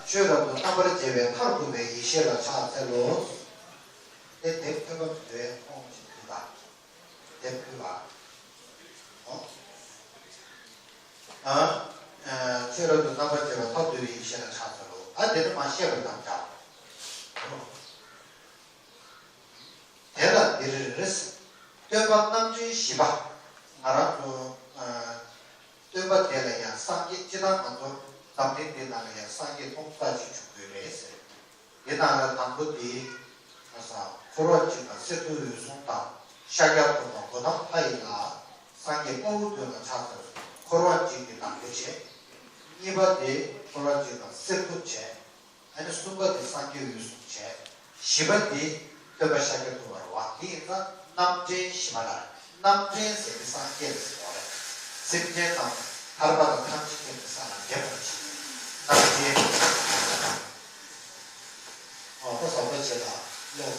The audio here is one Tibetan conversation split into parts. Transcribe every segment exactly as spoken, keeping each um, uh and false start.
ཆོས་རབ་ཏུ་རྣམ་པར་འབྱེད་པའི་མཐར་ཐུག་པའི་ཡེ་ཤེས་ལ་ཕྱག་འཚལ་ལོ། དེ་དེབ་ཐོན་པ་མི་འདུག་ཁོང་ཅིག་ཕུལ་དང་། དེབ་ཕུལ་བ། ཨོ། ཨ། ཆོས་རབ་ཏུ་རྣམ་པར་འབྱེད་པའི་མཐར་ཐུག་པའི་ཡེ་ཤེས་ལ་ཕྱག་འཚལ་ལོ། ཨ་དེ་ནི་མ་བཤད་པ་དང་འདྲ། དེ་ལ་འདིར། སྟོན་པ་རྣམ་འདྲེན་བཞི་པ། ང་རང་ཚོ། སྟོན་པ་དེ་ལ་ཡང་སངས་རྒྱས་སྤྱིར་བཏང་ང་ཚོ་འཛམ་གླིང་འདི་ནང་ལ་ཡང་སངས་རྒྱས་སྟོང་རྩ་གཅིག་བྱུང་ཡོད་རེད་ཟེར། འདི་ནང་ལ་དང་པོ་དེ། ང་ས། འཁོར་བ་འཇིག་དང་སྲིད་མཐའི་འོད་སྲུང་དང་ཤཱཀྱ་ཐུབ་པ་འགོ་དང་མཐའ་ཡས་ལ། སངས་རྒྱས་དཔའ་བོ་དོན་ལ་ཕྱག་འཚལ་སོ། འཁོར་བ་འཇིག་གི་དང་པོ་བྱས། གཉིས་པ་དེ་འཁོར་བ་འཇིག་དང་སྲིད་མཐའི་བྱས། ཨ་ནི་གསུམ་པ་དེ་སངས་རྒྱས་འོད་སྲུང་བྱས། བཞི་པ་དེ་སྟོན་པ་ཤཱཀྱ་ཐུབ་པ་རེད་བ། དེ་ཡིན་ཙང་རྣམ་འདྲེན་བཞི་པ་ལ། རྣམ་འདྲེན་ཟེར་དེ་སངས་རྒྱས་ལ་ཟེར་བ་རེད། སེམས་ཅན་རྣམས་ཐར་པ་དང་ཐམས་ཅད་མཁྱེན་པའི་ས་ལ་འདྲེན་པར་བྱེད། རྣམ་འདྲེན། ཨོ་ཁོ་བཟང་པོ་བྱེད་ལ་ཀློག་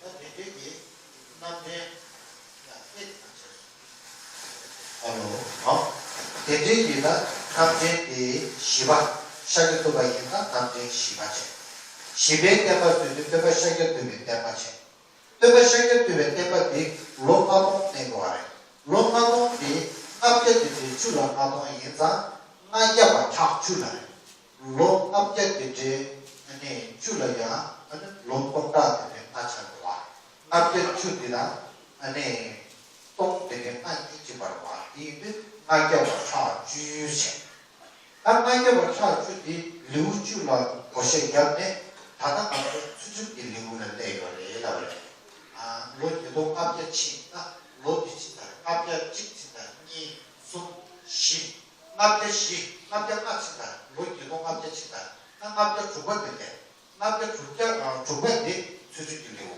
ད་དེ་འདྲའི་གི་རྣམ་འདྲེན་ལ་སྐད་དང་བྱས་སོ། ཨ་ལོ། ཨ། དེ་འདྲའི་གི་ད་རྣམ་འདྲེན་དེ་བཞི་པ། ཤཱཀྱ་ཐུབ་པ་ཡིན་ན་རྣམ་འདྲེན་བཞི་པ་བྱས། བཞི་པའི་བསྟན་པ་བཟོས་ཏེ་སྟོན་པ་ཤཱཀྱ་ཐུབ་པའི་བསྟན་པ་བྱས། སྟོན་པ་ཤཱཀྱ་ཐུབ་པའི་བསྟན་པ་འདི་ལོ་ལྔ་སྟོང་གནས་དགོས་པ་རེད། ལོ་ལྔ་སྟོང་འདི་ལྔ་བརྒྱ་དེ་འདྲའི་བཅུ་ལ་ལྔ་སྟོང་ཡིན་ཙང་ལྔ་བརྒྱ་པ་ཕྲག་བཅུ་ལ་རེད། ལོ་ལྔ་བརྒྱ་དེ་འདྲའི་ཨ་ནི་བཅུ་ལ་ཡང་ཨ་ནི་ལོ་སྟོང་ཕྲག་དེ་འདྲའི་ལྔ་ཆགས་འགྲོ་བ། ལྔ་བརྒྱ་བཅུ་འདི་ལ་ཨ་ནི་སྟོང་དེ་འདྲའི་ལྔ་གཉིས་གཅིག་པར་བ་དེ་ཡིན་དུས་ལྔ་བརྒྱ་པ་ཕྲག་བཅུ་བྱས། ད་ལྔ་བརྒྱ་པ་ཕྲག་བཅུ་འདི་ལེའུ་བཅུ་ལ་བགོ་བཤའ་བརྒྱབ་ནས་ད་ལྟ་ང་ཚོ་ཚུལ་ཁྲིམས་ཀྱི་ལེའུ་ལ་སླེབས་ཡོད་རེད་ལབ་རེད། ཨ་ལོ་ཉིས་སྟོང་ལྔ་བརྒྱ་ཕྱིན་ན་ལོ་འདི་ཕྱིན་ད་ལྔ་བརྒྱ་གཅིག་ཕྱིན་ད་གཉིས་གསུམ་བཞི། ལྔ་བརྒྱ་བཞི། ལྔ་བརྒྱ་ལྔ་ཕྱིན་ད་ལོ་ཉིས་སྟོང་ལྔ་བརྒྱ་ཕྱིན་ད་ད་ལྔ་བརྒྱ་དྲུག་པ་དེ་ལས་ལྔ་བརྒྱ་དྲུག་བརྒྱ་དྲུག་པ་དེ་ཚུལ་ཁྲིམས་ཀྱི་ལེའུ།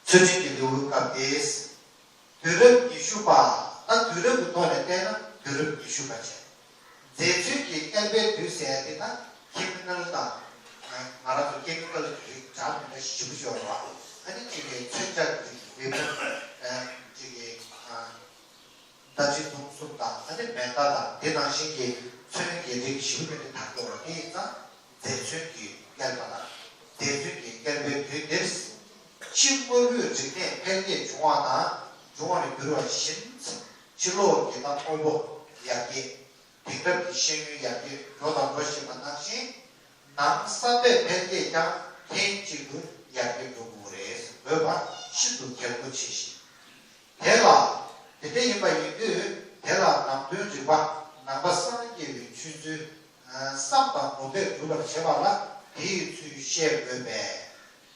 ཚུལ་ཁྲིམས་ཀྱི་ལེའུའི་སྐབས་ཏེ། དུས་རབས་ཉི་ཤུ་པ། ད་དུས་རབས་ཀྱི་ཐོག་ནས་བལྟས་ན་དུས་རབས་ཉི་ཤུ་པ་བྱས། མཛེས་ཚུལ་གྱི་བསྐལ་པའི་དུས་ཟེར་ཡ་དེ་ན་ཁེ་མི་ནལ་དང་། ང་རང་ཚོ་ཁེ་མི་ཀལ་གྱི་རིགས་འདྲ་མི་འདྲ་ཞིབ་པོ་ཤོར་བ། ཨ་ནི་གཅིག་གི་མཚོན་ཆ་གི་རིགས་བེ་པོ། གཅིག་གི་ཟླ་གཅིག་དུང་གསུམ་དང་ཨ་ནི་མེ་མདའ་དང་དེ་ནང་བཞིན་གྱི་མཚོན་གྱི་རིགས་ཞིབ་པོ་མི་འདྲ་དར་འགྲོ་བ་དེ་ཡིན་ཙང་། མཛེས་ཚུལ་གྱི་བསྐལ་པ་དང་། མཛེས་ཚུལ་གྱི་བསྐལ་པའི་དུས་འདིར། ཕྱི་དངོས་པོའི་རིག་གནས་འཕེལ་རྒྱས་བྱུང་བ་དང་འབྱུང་བར་འགྱུར་བ་བཞིན། ཕྱི་ལོགས་ཀྱི་ད་དངོས་པོ་ཡར་རྒྱས། དེང་རབས་ཀྱི་ཤེས་ཡོན་ཡར་རྒྱས་འགྲོ་དང་འགྲོ་བཞིན་པ་ནང་བཞིན། ནང་བསམ་པའི་འཕེལ་རྒྱས་ཀྱང་ལྷན་ཅིག་ཏུ་ཡར་རྒྱས་འགྲོ་དགོས་རེད་ཟེར་དགོས་པ་ཤིན་ཏུ་གལ་པོ་ཆེ་ཞིང་། དེ་ལ། དེ་འདྲ་ཡིན་པ་ཡིན་དུས་དེ་ལ་ནང་དོན་རིག་པ་ནང་པ་སངས་རྒྱས་པའི་ཆོས་ཚུལ། བསམ་དང་མུན་པས་སྒྲུབ་པར་བྱེད་པ་ལ་དེ་ཡི་ཚུལ་བཤད་དགོས་པས།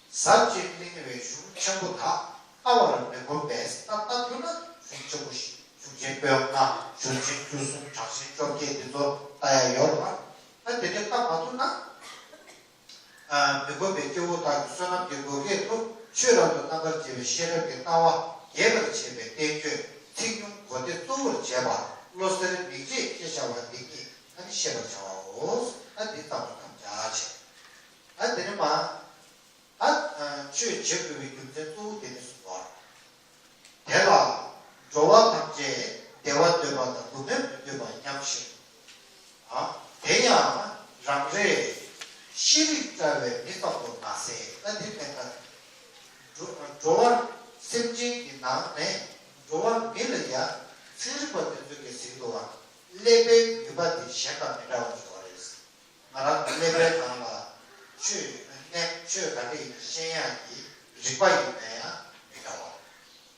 ཟབ་ཅིང་བརླིང་བའི་གཞུང་ཆེན་པོ་དག་ལྟ་བར་མི་ཁོམ་པས། ད་ལྟ་ཐུབ་ན་གཞུང་ཆེན་པོ་ཞིག་གཞུང་ཆེན་པོད་ལྔ། གཞུང་ཆེན་བཅུ་གསུམ། གྲགས་ཆེན་བཅོ་བརྒྱད་འདི་ཚོ་ལྟ་ཡ་ཡོད་རེད་པ། ད་དེ་འདྲ་ལྟ་མ་ཐུབ་ན། མི་ཁོམ་པའི་སྐྱེ་བོ་དག་གི་བསོད་ནམས་ཀྱི་བགོ་སྐལ་དུ་ཆོས་རབ་ཏུ་རྣམ་པར་འབྱེད་པའི་ཤེས་རབ་ཀྱི་ལྟ་བ་རྒྱས་པར་བྱེད་པའི་བསྟན་བཅོས་ཚིག་ཉུང་གོ་བདེ་གཙོ་བོར་བྱས་པ་བློ་གསལ་མིག་འབྱེད་ཅེས་བྱ་བ་འདི་ཉིད་ཨ་ནི་ཤེས་པར་བྱའོ། ཨ་འདི་ལྟ་བུ་དམ་བཅའ་བྱས། ཨ་འདི་ནི་མ། ཨ། ཆོས་བྱེད་དགོས་པའི་རྒྱུ་མཚན་གཙོ་བོ་དེ་ནི་གསུངས་པ། དེ་ལ་འགྲོ་བ་ཐམས་ཅད་བདེ་བ་འདོད་པ་དང་སྡུག་བསྔལ་མི་འདོད་པ་མཉམ་ཞིང་། ཨ། དེ་ཡང་རང་རེ་ཤེས་རིག་བཀྲ་བའི་མི་ཙམ་དུ་མ་ཟད། ཨ་འདི་བསྟན་པ། འགྲོ་འགྲོ་བ་སེམས་ཅན་གྱི་ནང་ནས་འགྲོ་བ་མི་ལ་ཡང་ཚན་རིག་པ་དེ་ཚོས་ཀྱི་ཟིན་ཏོ། ཀླད་པའི་ནུས་པ་དེ་གཞན་དང་མི་འདྲ་བ་ཞིག་ཡོད་རེད། ང་རང་གི་ཀླད་པའི་ནང་ལ་ཆོས་གནས་ཆོས་ག་འདྲ་ཡིན་ཤེས་ཡག་གི་རིག་པ་ཡིན་ན་ཡང་མི་འདྲ་བ།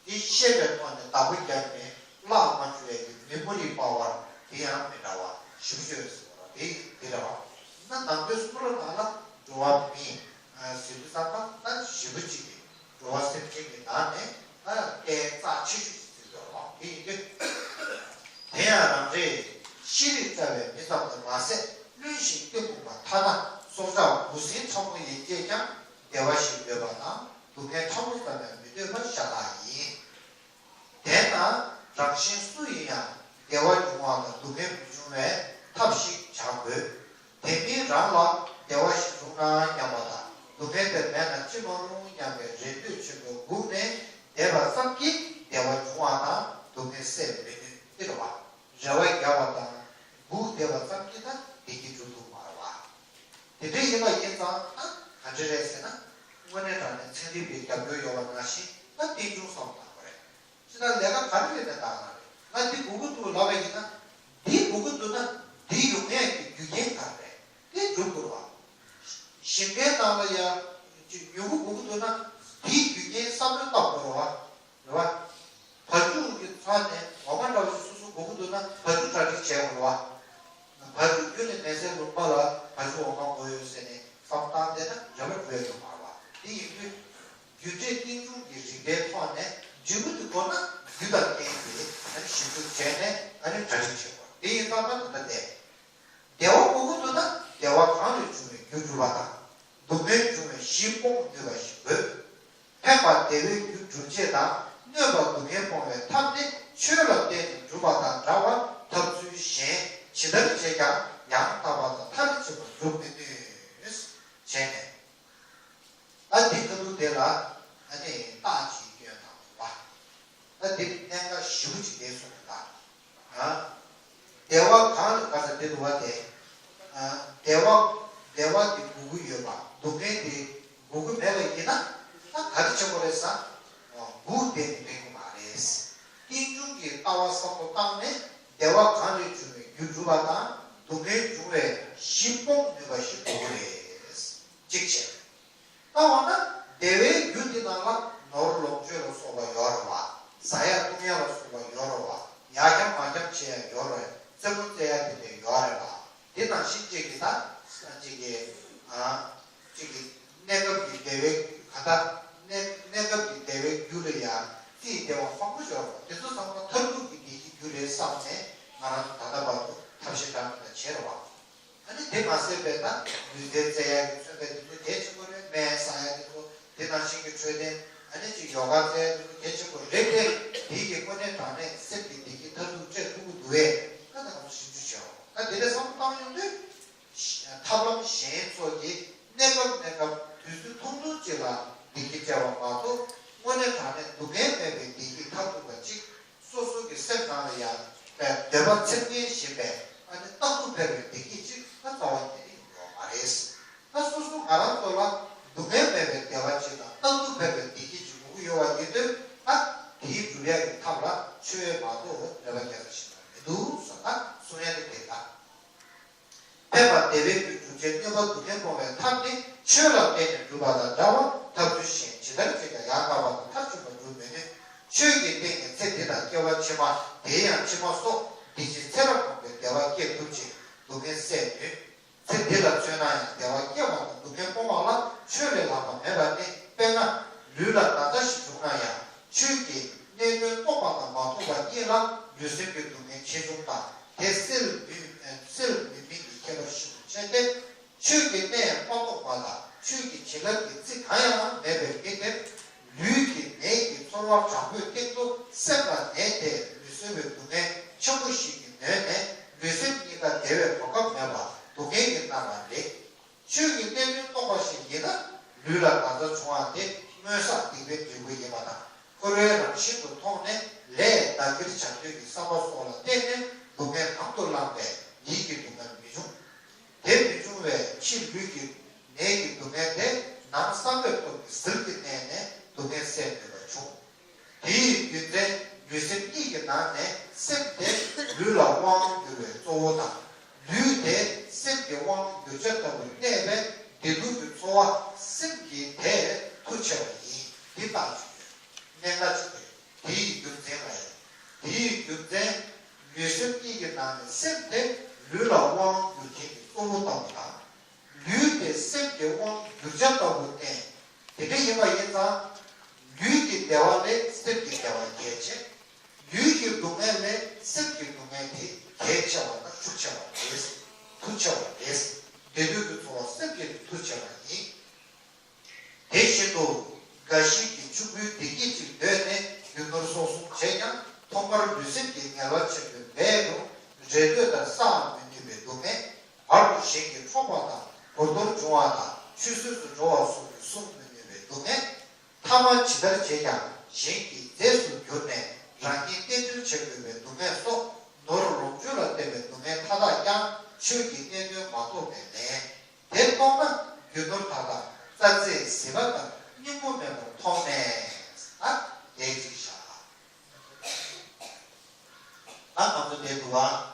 འདི་ཤེས་པའི་ཐོག་ནས་བདག་པོ་རྒྱབ་ནས་བརླག་མ་བཅུག་པའི་མི་མོ་རིག་པ་བར་དེ་ཡང་མི་འདྲ་བ་ཞིབ་ཤོས་ཟེར་བ་དེ་འདི་རེད་བ། ན་ནང་དོན་གསུམ་པོ་ནང་ལ་འགྲོ་བ་མི་ཟེར་དུས་ཙམ་པ་ད་ཞིབ་པོ་གཅིག་གི་འགྲོ་བ་སེམས་ཅན་གྱི་ནང་ནས་ད་ལྟའི་རྩ་ཆེ་ཤོས་ཤིག་ཟེར་དགོས་རེད་བ། དེ་ཡིན་དུས། དེ་ཡང་རང་རེ་ཤེས་རིག་བཀྲ་བའི་མི་ཙམ་དུ་མ་ཟད་བླུན་ཞིང་གཏི་མུག་པ་ཐ་ན་སྲོག་ཆགས་འབུ་སྲིན་ཕྲ་མོ་ཡན་ཆད་ཀྱང་བདེ་བ་ཞིག་འདོད་པ་དང་སྡུག་བསྔལ་ཕྲ་མོ་ཙམ་ཡང་མི་འདོད་པ་ཤ་སྟག་ཡིན། དེས་ན་རང་གཞན་སུ་ཡིན་ཡང་བདེ་བ་འབྱུང་བ་དང་སྡུག་བསྔལ་མི་འབྱུང་བའི་ཐབས་ཤིག་བྱ་དགོས། དེ་མིན་རང་ལ་བདེ་བ་ཞིག་འབྱུང་ན་སྙམ་པ་དང་ སྡུག་བསྔལ་དེ་མེད་ན་ཅི་མ་རུང་སྙམ་པའི་རེ་འདོད་ཆེན་པོས་སྒུག་ནས་བསྡད་པ་ཙམ་གྱིས་བདེ་བ་འབྱུང་བ་དང་སྡུག་བསྔལ་སེལ་མི་ནུས་ཏེ་རེད་བ། རེ་བ་རྒྱག་པ་དང་སྒུག་བསྡད་པ་ཙམ་གྱིས་ད་བདེ་སྐྱིད་འགྲུབ་ཐུབ་མ་རེད་བ། དེ་འདྲ་ཡིན་པ་ཡིན་ཙང་ད་ག་འདྲ་རེད་ཟེར་ན། དངོས་གནས་དྲང་གནས་ཚན་རིག་པའི་རྒྱབ་སྐྱོར་ཡོད་པ་ནང་བཞིན་ད་རྟེན་འབྱུང་བསམ་བློ་བཏང་དགོས་རེད། ཅི་ལྟར་ལས་ཀ་ག་རེ་རེད་ན་བཏང་ན་རེད། ང་འདི་སྒུག་གི་འདུག་ལབ་པ་ཡིན་ན། འདི་སྒུག་གི་འདུག་ན་འདི་ཡོང་ཡས་ཀྱི་རྒྱུ་རྐྱེན་ག་རེ་རེད། དེ་སྒྲུབ་དགོས་རེད་བ། ཞིང་ཁའི་ནང་ལ་ཡ་ཅིག་མྱུ་གུ་སྒུག་གི་འདུག་ན་འདིའི་རྒྱུ་རྐྱེན་བསམ་བློ་བཏང་དགོས་རེད་བ། རེད་བ། བ་ཕྱུགས་ཀྱི་ཚ་ནས་འོ་མ་འདྲ་བ་ཞིག་སོ་སོ་སྒུག་གི་འདུག་ན་བ་ཕྱུགས་གྲ་སྒྲིག་བྱས་དགོས་རེད་བ། བ་ཕྱུགས་རྒྱུ་ནས་མེད་སའི་ལུང་པ་ལ་བ་ཕྱུགས་འོ་མ་དགོས་ཡོད་ཟེར་ནས་བསམ་བཏང་བསྡད་ན་རེ་བ་འགྲུབ་ཡ་ཡོད་མ་རེད་བ། དེ་ཡིན་དུས། རྒྱུ་འབྲས་རྟེན་འབྱུང་གི་རིགས་པའི་ཐོག་ནས་འབྲས་བུ་དེ་དགོས་ན་རྒྱུ་དང་རྐྱེན་དེ་ཨ་ནི་ཞིབ་འཇུག་བྱས་ནས་ཨ་ནི་གྲ་སྒྲིག་བྱེད་དགོས། དེ་ཡིན་ཙང་ད་ད་ལྟ་དེ། བདེ་བ་དགོས་ཀྱི་འདུག་ན་བདེ་བ་གང་ལས་བྱུང་བའི་རྒྱུ་སྒྲུབ་པ་དང་། སྡུག་བསྔལ་འབྱུང་བའི་གཞི་སྤོང་ནུས་པ་ཞིག་དགོས། ཕན་པ་བདེ་བའི་རྒྱུ་སྒྲུབ་བྱེད་དང་གནོད་པ་སྡུག་བསྔལ་སྤོང་བའི་ཐབས་ནི་ཆོས་ལ་བརྟེན་ནས་སྒྲུབ་པ་དང་འདྲ་བར་ཐབས་ཚུལ་གཞན་ཇི་ལྟར་བྱས་ཀྱང་ཡང་དག་པ་དང་མཐའ་ལས་ཕྱིན་པ་སྒྲུབ་མི་ནུས། བྱས་ནས། ཨ་འདི་ཁ་ཐུག་དེ་ལ་ཨ་ནི་རྟགས་ཅིག་སྐྱོན་དང་བ། ཨ་འདི་གནད་འགག་ཞེ་པོ་ཅིག་འདས་སོང་ད། ཨ། བདེ་བ་གང་ལ་ག་ས་འདི་འདུག་བ་དེ། ཨ། བདེ་བ་བདེ་བ་འདི་སྒུག་གི་ཡོད་པ་སྡུག་བསྔལ་འདི་སྒུག་གི་མེད་པ་ཡིན་ན་ད་ག་རེ་བྱེད་དགོས་རེད་ཟེར། སྒུག་བསྡད་ནས་ཕན་གི་མ་རེད། རྟེན་འབྱུང་གི་ལྟ་བ་བསམ་བློ་བཏང་ནས་བདེ་བ་གང་ལས་བྱུང་བའི་རྒྱུ་སྒྲུབ་པ་དང་སྡུག་བསྔལ་འབྱུང་བའི་གཞི་སྤོང་ནུས་པ་ཞིག་དགོས་ཀྱི་རེད། གཅིག་བྱས། ད་འོ་ན་བདེ་བའི་རྒྱུ་འདི་ནང་ལ་ནོར་ལོངས་སྤྱོད་ལ་སོགས་པ་ཡོད་རེད་བ། ཟ་ཡ་བཏུང་ཡ་ལ་སོགས་པ་ཡོད་རེད་བ། ཡར་འཁྱམ་མར་འཁྱམ་བྱེད་ཡ་ཡོད་རེད། རྩེད་མོ་རྩེ་ཡ་དེ་འདྲ་ཡོད་རེད་བ། དེ་ནང་བཞིན་གཅིག་གི་ད་གཅིག་གི་ཨ་གཅིག་གི་གནས་སྐབས་ཀྱི་བདེ་བའི་ག་ད་གནས་གནས་སྐབས་ཀྱི་བདེ་བའི་རྒྱུ་ལ་ཡ་རྩིས་བདེ་བ་མང་པོ་ཡོད་རེད་བ། དེ་ཚོ་ཚང་མ་མཐར་ཐུག་གི་བདེ་སྐྱིད་རྒྱུ་རེད་བསམ་ནས་ང་རང་ཚོ་ད་ལྟ་བར་དུ་ཐབས་ཤེས་བཏང་གི་ད་བྱས་རེད་བ། ཨ་ནི་དེ་མ་ཟད་པའི་ད་ལུས་རྩལ་རྩེ་ཡག་གི་ཚོད་ལྟ་དེ་ཚོ་གལ་ཆེན་པོ་རེད། སྨན་ཟ་ཡག་དེ་ཚོ་དེ་ནང་བཞིན་གྱི་འཕྲོད་བསྟེན་ཨ་ནི་ཅིག་ཡོ་ག་རྩེ་ཡག་དེ་ཚོ་གལ་ཆེན་པོ་རེད་དེ། དེ་གི་དངོས་གནས་དྲང་གནས་སེམས་ཀྱི་བདེ་སྐྱིད་མཐར་ཐུག་སྤྲད་ཐུབ་ཀྱི་འདུག་བས་ད་ད་ང་ཚོ་ཞིབ་འཇུག་བྱེད་འོང་ད་དེ་འདྲ་བསམ་བློ་བཏང་ཡོང་དུས་ཐབས་ལམ་གཞན་ཚོ་གི་གནས་སྐབས་གནས་སྐབས་དུས་ཚོད་ཐུང་ཐུང་ཅིག་ལ་བདེ་སྐྱིད་སྤྲད་པ་མ་གཏོགས་དངོས་གནས་དྲང་གནས་སྡུག་བསྔལ་མེད་པའི་བདེ་སྐྱིད་མཐར་ཐུག་པ་ཅིག་སོ་སོ་གི་སེམས་ནང་ལ་ཡང་པའི་འདོད་པ་ཚིམ་མཁན་ཞིག་པས་ཨ་ནི་རྟག་ཏུ་འཕེལ་བའི་བདེ་སྐྱིད་ཅིག་ད་རྩ་བ་ཉིད་ནས་ཡོང་གི་ཡོད་མ་རེད། ད་སོ་སོ་ང་རང་ཚོ་ལ་སྡུག་བསྔལ་མེད་པའི་བདེ་བ་ཅིག་དང་རྟག་ཏུ་འཕེལ་བའི་བདེ་སྐྱིད་ཅིག་དགོས་ཀྱི་ཡོད་པ་ཡིན་དུས་ད་དེའི་སྒྲུབ་ཡ་གི་ཐབས་ལ་ཆོས་མ་གཏོགས་རེ་བ་རྒྱག་ས་ཞིག་མི་འདུག་ཟེར་ད་གསུང་ཡ་དེ་དེ་ལ། ཕན་པ་བདེ་བའི་རྒྱུ་སྒྲུབ་བྱེད་གནོད་པ་སྡུག་བསྔལ་སྤོང་བའི་ཐབས་ནི་ཆོས་ལ་བརྟེན་ནས་སྒྲུབ་པ་དང་འདྲ་བར་ཐབས་ཚུལ་གཞན་ཇི་ལྟར་བྱས་ཀྱང་ཡང་དག་པ་དང་མཐར་ཕྱིན་པ་སྒྲུབ་མི་ནུས། ཆོས་ཀྱི་སྟེང་ནས་ཚེ་འདི་དང་སྐྱེ་བ་ཕྱི་མ་དེ་ཡང་ཕྱི་མ་སོགས་འདི་ཕྱི་ཚེ་རབས་མང་པོའི་བདེ་བ་སྐྱེད་ཐུབ་ཅིང་སྡུག་བསྔལ་སེལ་ནུས། ཚེ་འདི་ལ་མཚོན་ན་ཡང་བདེ་བ་སྐྱེ་བ་དང་སྡུག་བསྔལ་སྤོང་བ་ལ་ཆོས་ལས་ལྷག་པ་མེད་པ་སྟེ། དཔེར་ན་ལུས་ལ་ན་ཚ་ཞིག་བྱུང་ན་ཡང་ཆོས་ཀྱི་གནད་དོན་རྟོགས་པ་དང་མ་རྟོགས་པ་གཉིས་ལ་ལུས་སེམས་ཀྱི་སྡུག་བསྔལ་ཆེ་ཆུང་དང་དེ་སེལ་ནུས་སེལ་ནུས་མིན་གྱི་ཁྱད་པར་ཤིན་ཏུ་ཆེ་སྟེ། ཆོས་ཀྱི་གནད་མ་རྟོགས་པ་དང་ཆོས་ཀྱི་བྱིན་རླབས་ཀྱི་རྩི་གང་ཡང་མེད་པའི་མི་དེར་ལུས་ཀྱི་ནད་ཀྱི་ཚོར་བ་དྲག་པོའི་སྟེང་དུ་སེམས་ལ་ནད་དེས་ལུས་སེལ་བའི་སྡུག་བསྔལ་ཆེན་པོ་ཞིག་གིས་ནོན་ནས་ལུས་སེམས་གཉིས་ཀ་བདེ་བའི་གོ་སྐབས་མེད་པར་སྡུག་བསྔལ་གྱིས་མནར་བ་རེད། ཆོས་ཀྱི་གནད་དོན་རྟོགས་པ་ཞིག་ཡིན་ན་ལུས་ལ་ན་ཚ་བྱུང་བ་དེ་སྔོན་བསགས་སྡིག་པའི་འབྲས་བུ་ཡིན་པ་དང་འཁོར་བའི་རང་བཞིན་དུ་མཐོང་ནས་ལས་བདག་གིར་བྱ་འདོད་ཀྱི་བསམ་པ་སོགས་ལ་བརྟེན་ནས་སྡུག་བསྔལ་དང་དུ་བླངས་པས་ཡིད་ཀྱི་སྡུག་བསྔལ་མི་འབྱུང་། དེ་མི་འབྱུང་བའི་ཕྱིར་ལུས་ཀྱི་ནད་ཀྱི་སྡུག་བསྔལ་དེ་ནང་བསམ་པའི་སྟོབས་ཀྱིས་ཟིལ་གྱིས་མནན་ནས་སྡུག་བསྔལ་སེལ་ནུས་པ་འབྱུང་། དེ་ཡི་རྒྱུ་མཚན་ལུས་སེམས་གཉིས་ཀྱི་ནང་ནས་སེམས་དེ་ལུས་ལ་དབང་བསྒྱུར་བའི་གཙོ་བོ་དང་། ལུས་དེ་སེམས་ཀྱི་དབང་བསྒྱུར་བྱ་ལྟ་བུར་གནས་པས་བདེ་སྡུག་གི་ཚོར་བ་སེམས་ཀྱི་དེ་མཐུ་ཆེ་བ་ཡིན། འདི་རྟགས་ཅིག་ཡོད། གནད་འགག་ཅིག་རེད། དེ་ཡི་རྒྱུ་མཚན་ལ་ཡིན། དེ་ཡི་རྒྱུ་མཚན་ལུས་སེམས་གཉིས་ཀྱི་ནང་ནས་སེམས་དེ་ལུས་ལ་དབང་བསྒྱུར་མཁན་གྱི་གཙོ་བོ་ལྟ་བུ་དང་། ལུས་དེ་སེམས་ཀྱི་དབང་བསྒྱུར་བྱ་ལྟ་བུར་བསྟན། དེ་འདྲ་ཡིན་པ་ཡིན་ཙང་། ལུས་ཀྱི་བདེ་བ་ལས་སེམས་ཀྱི་བདེ་བ་གལ་ཆེ། ལུས་ཀྱི་སྡུག་བསྔལ་ལས་སེམས་ཀྱི་སྡུག་བསྔལ་དེ་གལ་ཆེ་བ་དང་ཤུགས་ཆེ་བ་རེད། མཐུ་ཆེ་བ་རེད། བདེ་སྡུག་གི་ཚོར་བ་སེམས་ཀྱི་མཐུ་ཆེ་བ་ཡིན། དེ་བཞིན་དུ། འགའ་ཞིག་གིས་ཕྱུག་པོའི་བདེ་སྐྱིད་ཅིག་འདོད་ནས་རྒྱུ་ནོར་གསོག་གསུམ་བྱས་ཀྱང་ཐོག་མར་ལུས་སེམས་ཀྱི་ངལ་བ་ཆེན་པོས་འབད་རུང་རེ་འདོད་ལྟར་བསགས་མི་ནུས་པའི་སྡུག་བསྔལ། བར་དུ་གཞན་གྱིས་འཕྲོག་པ་དང་གོ་བསྡུར་འབྱུང་བ་དང་ཆུད་ཟོས་སུ་འགྲོ་བ་སོགས་ཀྱི་ སྲུང་མི་ནུས་པའི་སྡུག་བསྔལ། ཐ་མ་ཇི་ལྟར་བྱས་ཀྱང་གཞན་གྱི་རྫས་སུ་གྱུར་ནས་རང་ཉིད་རྟེན་འབྲེལ་བྱེད་དགོས་པའི་སྡུག་བསྔལ་སོགས་ནོར་ལོངས་སྤྱོད་ལ་བརྟེན་པའི་སྡུག་བསྔལ་མཐའ་དག་ཀྱང་ཆོས་ཀྱི་གནད་དོན་མ་རྟོགས་པས་ལན། དེ་རྟོགས་ན་རྒྱུ་ནོར་མཐའ་དག་རྩྭ་རྩེའི་ཟིལ་པ་ལྟར་སྙིང་པོ་མེད་པར་མཐོང་ནས། ཨ། དེ་གཅིག་བཞག་ད་ང་ཚོ་དེ་འདུག་བ།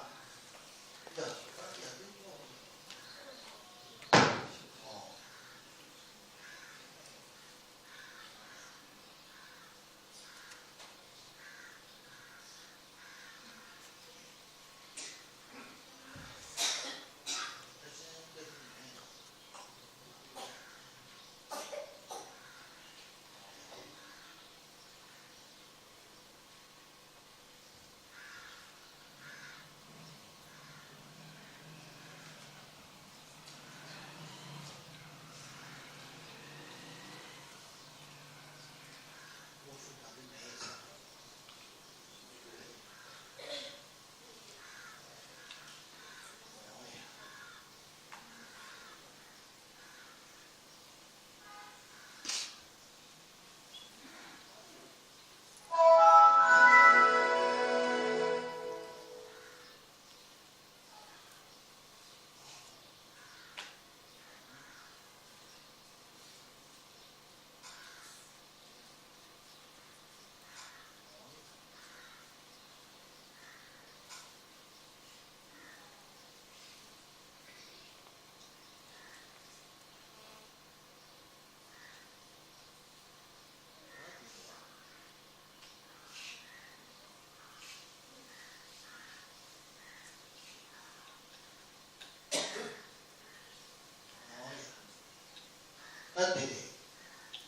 ད་དེ་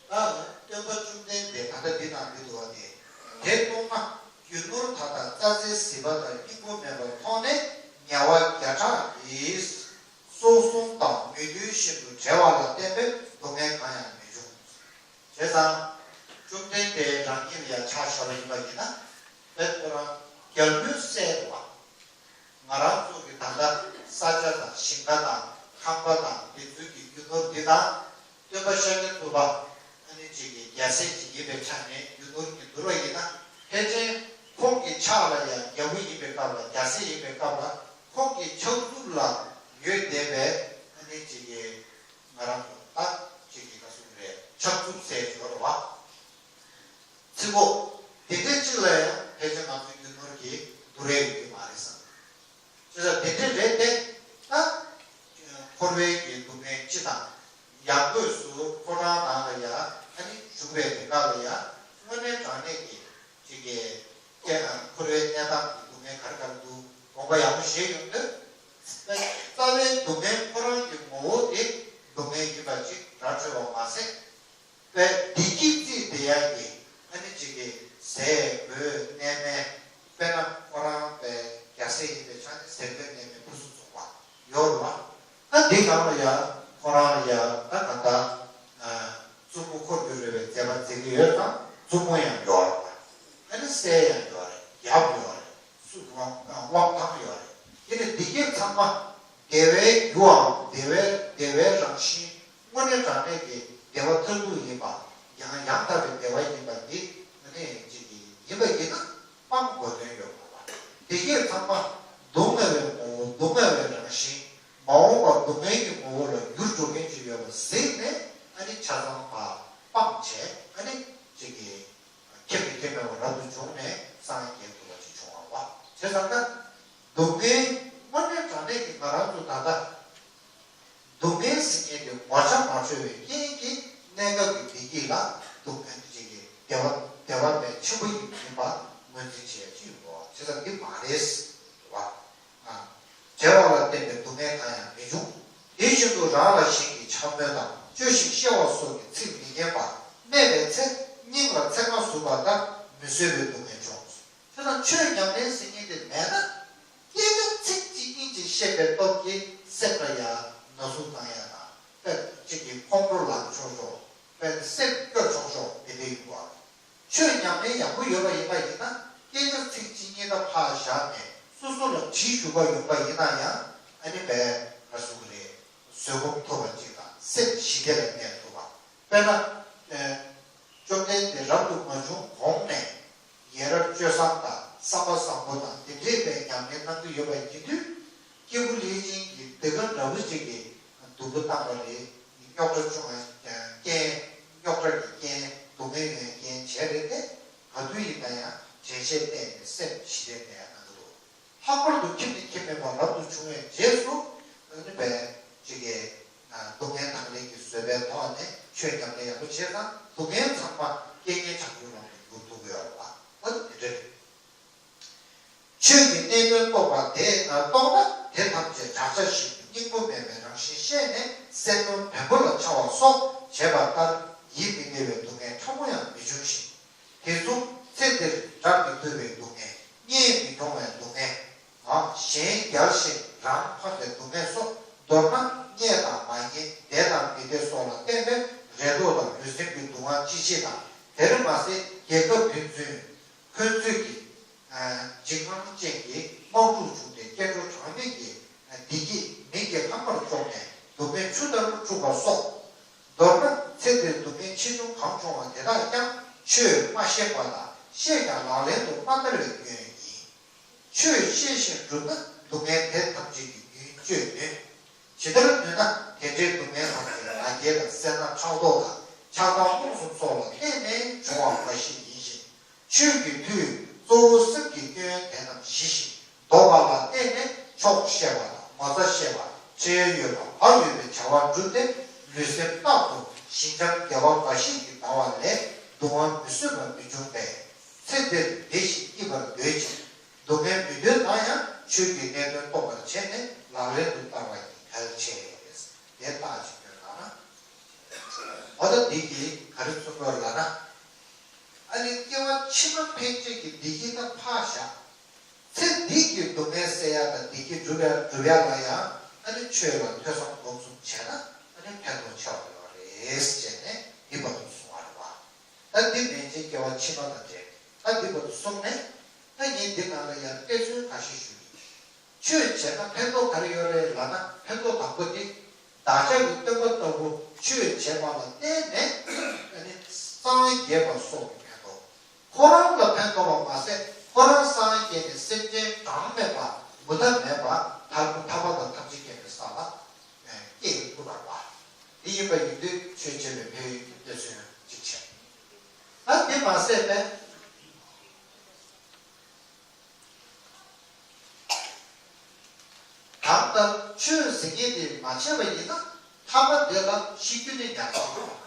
རེད། ད་སྟོན་པ་བཅོམ་ལྡན་འདས་ད་ལྟ་འདི་དང་འདི་འདུག་བ་དེ། དེ་མཐོང་ན་རྒྱུ་ནོར་མཐའ་དག་རྩྭ་རྩེའི་ཟིལ་པ་ལྟར་སྙིང་པོ་མེད་པར་མཐོང་ནས་ངལ་བ་བརྒྱ་ཕྲག་གིས། སྲོག་ཟུངས་དང་མི་མཐུན་བཞིན་དུ་བྲལ་བ་ལ་བརྟེན་པའི་སྡུག་བསྔལ་གང་ཡང་མི་འབྱུང་། བྱས་ཙང་། བཅོམ་ལྡན་འདས་རང་ཉིད་ལ་ཡང་ཕྱག་བཞག་པ་ཡིན་པ་ཡིན་ན། དཔེ་ཁོ་རང་རྒྱལ་པོའི་སྲས་རེད་བ། ང་རང་ཚོ་གི་ད་ལྟ་ས་ཆ་དང་ཞིང་ཁ་དང་ཁང་པ་དང་དེ་ཚོའི་གི་རྒྱུ་ནོར་འདི་དང་། སྟོན་པ་ཤཱཀྱ་ཐུབ་པ་ཨ་ནི་གཅིག་གི་རྒྱལ་སྲས་གཅིག་ཡིན་པའི་ཆ་ནས་རྒྱུ་ནོར་གྱིས་བསྡུར་བ་ཡིན་ན། ཕལ་ཆེར་ཁོང་གི་ཕྱག་ལ་ཡང་རྒྱལ་པོ་ཡིན་པའི་སྐབས་ལ་རྒྱལ་སྲས་ཡིན་པའི་སྐབས་ལ་ཁོང་གི་ཕྱག་མཛུབ་ལ་ཡོད་བསྡད་པའི་ཨ་ནི་གཅིག་གི་ང་རང་ཚོ་ད་གཅིག་གི་ག་ཟེར་རེད། ཕྱག་མཛུབ་ཟེར་ཡོད་རེད་བ། ཚིག་གོ། དེ་འདྲའི་གཅིག་ལ་ཡང་ཕལ་ཆེར་ང་ཚོའི་རྒྱུ་ནོར་གྱི་བསྡུར་ཡས་ཡོད་ཀྱི་མ་རེད་བསམ། བྱས་ཙང་དེ་འདྲ་རེད་དེ། ད། འཁོར་བའི་གི་སྡུག་བསྔལ་སྤྱི་དང་། ཡང་སྒོས་སུ་ཁོ་རང་ནང་ལ་ཡ་ཨ་ནི་བཞུགས་པའི་རིང་ག་ལ་ཡ་དངོས་གནས་དྲང་གནས་ཀྱི་ཅིག་གི་སྐྱེ་འཁོར་བའི་གནས་སྟངས་ཀྱི་སྡུག་བསྔལ་ག་རེ་ག་རེ་འདུག་དགོངས་པ་ཡག་པོ་བཞེས་ཡོང་དུས། རྩ་བའི་སྡུག་བསྔལ་ཁོ་རང་གི་ངོ་བོ་དེ་སྡུག་བསྔལ་ཡིན་པ་ཅིག་ར་འཕྲོད་པ་མ་ཟད། པས་བདེ་སྐྱིད་རྩིས་བདེ་ཡག་གི་ཨ་ནི་གཅིག་གི་ཟས་གོས་གནས་མལ། དཔེར་ན་ཁོ་རང་པས་རྒྱལ་སྲས་ཡིན་པའི་ཆ་ནས་ཟས་གོས་གནས་མལ་ཕུན་སུམ་ཚོགས་པ་ཡོད་རེད་བ། ད་འདི་སྒང་ལ་ཡ་ཁོ་རང་ལ་ཡ་ད་ག་ད་མཛུབ་མོ་འཁོར་རྒྱུ་རེད་པའི་མཛད་པ་མཛད་ཀྱི་ཡོད་ཙང་མཛུབ་མོ་ཡང་ཡོད་རེད་བ། ཨ་ནི་སྲས་ཡང་ཡོད་རེད། ཡབ་ཡོད་རེད། སུ་དབང་དབང་ཐང་ཡོད་རེད། དེ་ནི་འདི་གས་ཚང་མ་བདེ་བའི་རྒྱུའམ་བདེ་བའི་བདེ་བའི་རང་བཞིན་དངོས་གནས་དྲང་གནས་ཀྱི་བདེ་བ་མཐར་ཐུག་ཡིན་པ། ཡང་ཡང་དག་པའི་བདེ་བ་ཡིན་པ་འདི་ཨ་ནི་ཅིག་ཡིན་པ་ཡིན་ན་སྤང་དགོས་དོན་ཡོད་པ། འདི་གས་ཚང་མ་སྡུག་བསྔལ་བའི་ངོ་བོ་སྡུག་བསྔལ་བའི་རང་བཞིན་མ་འོངས་པ་སྡུག་བསྔལ་གྱི་ངོ་བོ་ལ་འགྱུར་འགྲོ་མཁན་ཅིག་ཡོད་པ་གཟིགས་ནས་ཨ་ནི་ཆ་ཚང་ཕར་སྤངས་བྱས་ཨ་ནི་ཅིག་གི་ཁྱེད་ཀྱི་ཁྱེད་མེད་པ་རབ་ཏུ་བྱུང་ནས་སངས་རྒྱས་ཐུབ་པ་ཅིག་བྱུང་བ་བ། བྱས་ཙང་ན། སྡུག་བསྔལ་དངོས་གནས་དྲང་གནས་ཀྱི་ང་རང་ཚོ་ད་ལྟ། སྡུག་བསྔལ་ཟེར་མཁན་དེ་ངོ་ཆ་མ་འཕྲོད་པའི་རྐྱེན་གྱིས་གནས་སྐབས་ཀྱི་བདེ་སྐྱིད་ལ་སྡུག་བསྔལ་གྱི་བདེ་བ་བདེ་བ་བས་ཆེན་པོ་ཡིན་པ་ངོས་འཛིན་བྱེད་ཡ་ཅིག་ཡོད་བ། བྱས་ཙང་འདི་མ་རེད་བ། བྲལ་བ་ལ་བརྟེན་པའི་སྡུག་བསྔལ་གང་ཡང་མི་འབྱུང་། དེ་བཞིན་དུ་རང་ལ་གཞན་གྱིས་འཕྱ་སྨོད་དང་བཅོས་ཤིང་གཤེ་བ་སོགས་ཀྱི་ཚིག་མི་སྙན་པ་སྨྲས་པའི་ཚེ་སྙིང་ལ་ཚེར་མ་ཟུག་པ་ལྟར་མི་བཟོད་པའི་སྡུག་བསྔལ་འབྱུང་། དེ་དང་ཆོས་ཉམས་ལེན་ཟེར་མཁན་དེ་མེད་ན། སྐད་ཆ་ཚིག་གཅིག་གཉིས་ཀྱིས་བཤད་པའི་སྟོབས་ཀྱིས་སེམས་ལ་ཡང་ན་ཟུག་བཏང་ཡ་དང་། དཔེ་གཅིག་གིས་ཁོང་ཁྲོ་ལངས་ཆོག་ཆོག་དཔེ་སེམས་སྐྱོ་ཆོག་ཆོག་དེ་འདྲ་ཡིན་པ། ཆོས་ཉམས་ལེན་ཡག་པོ་ཡོད་པ་ཡིན་པ་ཡིན་ན། སྐད་ཆ་ཚིག་གཅིག་གཉིས་ད་ཕར་བཞག་ནས་སོ་སོ་ལ་དྲི་ཞུ་བ་ཡོང་པ་ཡིན་ན་ཡང་ཨ་ནི་བས་ལ་ཟུག་རེད། བཟོད་སྒོམ་ཐུབ་པ་གཅིག་དང་སེམས་ཞི་བདེ་ལ་གནས་ཐུབ་པ། དཔེར་ན། ཨེ། བཅོམ་ལྡན་འདས་རབ་ཏུ་མ་བྱུང་གོང་ནས་ཡ་རབས་སྤྱོད་བཟང་དང་བསམ་པ་བཟང་པོ་དང་དེ་འདྲའི་བའི་ཉམས་ལེན་གནང་གི་ཡོད་པ་ཡིན་དུས། སྐྱེས་བུ་ལྷས་བྱིན་གྱིས་འདི་ག་འདྲ་བོ་ཅིག་གི་སྡུག་པོ་བཏང་བ་རེད། རྙོག་དྲ་བྱུང་བའི་རྐྱེན། རྙོག་དྲ་གི་རྐྱེན། སྡུག་བསྔལ་ཡོང་བའི་རྐྱེན་བྱས་རེད་དེ། ག་དུས་ཡིན་ན་ཡང་དྲན་ཤེས་བསྟེན་ནས་སེམས་ཞི་བདེ་གནས་གནང་གི་འདུག་ལྷག་པར་དུ་ཁྱིམ་ནས་ཁྱིམ་མེད་པར་རབ་ཏུ་བྱུང་བའི་རྗེས་སུ། ཨ་ནི་བས་ཅིག་གིས་སྡུག་བསྔལ་དང་ལེན་གྱི་བཟོད་པའི་ཐོག་ནས་ཆོས་ཉམས་ལེན་ཡག་པོ་བྱས་ཙང་སྡུག་བསྔལ་ཚང་མ་རྐྱེན་ངན་བྱང་ཆུབ་ལམ་དུ་འགྱུར་ཐུབ་ཀྱི་ཡོད་རེད་པ། ཨ་ནི་དེ་འདྲ་རེད། ཆོས་ཀྱི་གནད་དོན་རྟོགས་པ་དེ་རྟོགས་ན་དེ་ཐམས་ཅད་བྲག་ཆ་བཞིན་དུ་སྙིང་པོ་མེད་པའི་རང་བཞིན་ཤེས་ནས་སེམས་ནོར་བེམ་པོ་ལ་འཆར་བ་སོགས་བྱེད་པ་ལྟར་ཡིད་མི་བདེ་བའི་སྡུག་བསྔལ་ཕྲ་མོ་ཡང་མི་འབྱུང་ཞིང་། དེ་མཚུངས་ཚེ་འདིར་བསྒྲགས་མི་ཐུབ་པའི་སྡུག་བསྔལ། རྙེད་མི་འོང་བའི་སྡུག་བསྔལ། གཞན་རྒྱལ་ཞིང་རང་ཕམ་པའི་སྡུག་བསྔལ་སོགས། མདོར་ན་རྙེད་དང་མ་རྙེད་བདེ་དང་མི་བདེ་སོགས་ལ་བརྟེན་པའི་རེ་དོགས་དང་ལུས་སེམས་ཀྱི་སྡུག་བསྔལ་ཅི་མཆིས་དང་། དེར་མ་ཟད་རྒྱལ་ཁབ་ཕན་ཚུན་འཁོན་འཛིན་གྱི་འཇིགས་དངངས་ཅན་གྱི་དམག་འཁྲུག་བྱུང་སྟེ་སྐྱེ་འགྲོ་གྲངས་མེད་ཀྱི་བདེ་སྐྱིད་མིག་གི་ལྷམ་པར་བཅོམ་ནས་སྡུག་བསྔལ་ཆུ་ལྟར་འཁྲུགས་པ་སོགས། མདོར་ན་ཚེ་འདིར་སྡུག་བསྔལ་ཆེ་ཆུང་གང་བྱུང་བ་དེ་དག་ཀྱང་ཆོས་མ་ཤེས་པ་དང་ཤེས་ཀྱང་ལག་ལེན་དུ་མ་བསྟར་བའི་སྐྱོན་ཡིན། ཆོས་ཤེས་ཤིང་བསྒྲུབས་ན་སྡུག་བསྔལ་དེ་ཐམས་ཅད་ཀྱི་རྒྱུན་གཅོད་ནུས། ཇི་ལྟར་ནུས་ན་དེ་འདྲའི་སྡུག་བསྔལ་ཐམས་ཅད་ང་རྒྱལ་དང་སེར་སྣ་ཕྲག་དོག་དང་ཆགས་སྡང་རྨོངས་གསུམ་སོགས་ལ་བརྟེན་ནས་བྱུང་བ་འབའ་ཞིག་ཡིན་ཞིང་། ཆོས་ཀྱི་མཐུས་གཙོ་བོ་སེམས་ཀྱི་སྐྱོན་དེ་རྣམས་ཞི་ཞིང་ལྡོག་པ་ལ་བརྟེན་ནས་ཆོག་ཤེས་པ་དང་ངོ་ཚ་ཤེས་པ། ཁྲེལ་ཡོད་པ་བག་ཡོད་པའི་བྱ་བ་བསྒྲུབས་ཏེ་ལུས་སེམས་རྟག་ཏུ་ཞི་འཇམ་དགེ་བ་འབའ་ཞིག་གིས་འདའ་བ་ལས་སྡུག་བསྔལ་མི་བཟོད་པ་མི་འབྱུང་བས། ཚེ་འདིར་བདེ་ཞིང་སྐྱིད་པར་འདོད་ཅིང་། སྡུག་བསྔལ་མི་འདོད་ན་ཡང་ཆོས་ཀྱི་གནད་དོན་རྟོགས་པར་བྱས་ནས་ལག་ལེན་དུ་བསྟར་བ་ཡིན་གལ་ཆེ། དེ་ལྟ་ཅི་སྟེ་ལབ་ན། འོ་ད་འདི་གིས་ག་རེ་མཚོན་དགོས་ལབ་ན། ཨ་ནི་སྐྱེ་བ་ཕྱི་མ་ཕན་ཆད་ཀྱི་བདེ་སྐྱིད་ད་ཕར་བཞག་ཚེ་འདི་གི་སྡུག་བསྔལ་སེལ་ཡ་དང་བདེ་སྐྱིད་སྒྲུབ་ཡ་སྒྲུབ་ཡ་ལ་ཡང་ཨ་ནི་ཆོས་ལ་ཐོས་བསམ་སྒོམ་གསུམ་བྱས་ན་ཨ་ནི་ཕན་ཐོགས་ཆེ་བ་ཡོད་རེད་ཟེར་ནས་འདི་བར་དུ་གསུངས་པ་རེད་བ། ད་འདི་མན་ཆད་སྐྱེ་བ་ཕྱི་མ་དང་འབྲེལ། ད་འདི་བར་དུ་གསུངས་ནས། ད་ངས་འདི་ནང་ལ་ཡང་དཔེ་མཚོན་ཁ་ཤས་ཞུ་གི་ཡིན། ཆོས་བྱས་ན་ཕན་ཐོགས་ག་རེ་ཡོད་རེད་ལབ་ན། ཕན་ཐོགས་དང་པོ་དེ། བདག་ཅག་གི་སྟོན་པ་ལྟ་བུ་ཆོས་བྱས་པ་ལ་བརྟེན་ནས་ཨ་ནི་སངས་རྒྱས་པ་སོགས་ཀྱི་ཕན་ཐོགས། ཁོ་རང་ལ་ཕན་ཐོགས་པ་མ་ཟད་ཁོ་རང་སངས་རྒྱས་ནས་སེམས་ཅན་གྲངས་མེད་པ་མུ་མཐའ་མེད་པ་ཐར་ཐར་པ་དང་ཐམས་ཅད་མཁྱེན་པའི་ས་ལ་སྐྱེ་ཐུབ་པ་རེད་བ། དེ་ཡིན་པ་ཡིན་དུས་ཆོས་བྱས་པའི་ཕན་ཡོན་གྱི་དཔེ་མཚོན་གཅིག་བྱས། ད་དེ་མ་ཟད་པས། གང་ལྟར་ཆོས་ཟེར་མཁན་དེ་མ་བྱས་པ་ཡིན་ན་ཐ་མ་དེ་ལ་ཤི་རྒྱུ་ནི་ཉག་གཅིག་རེད།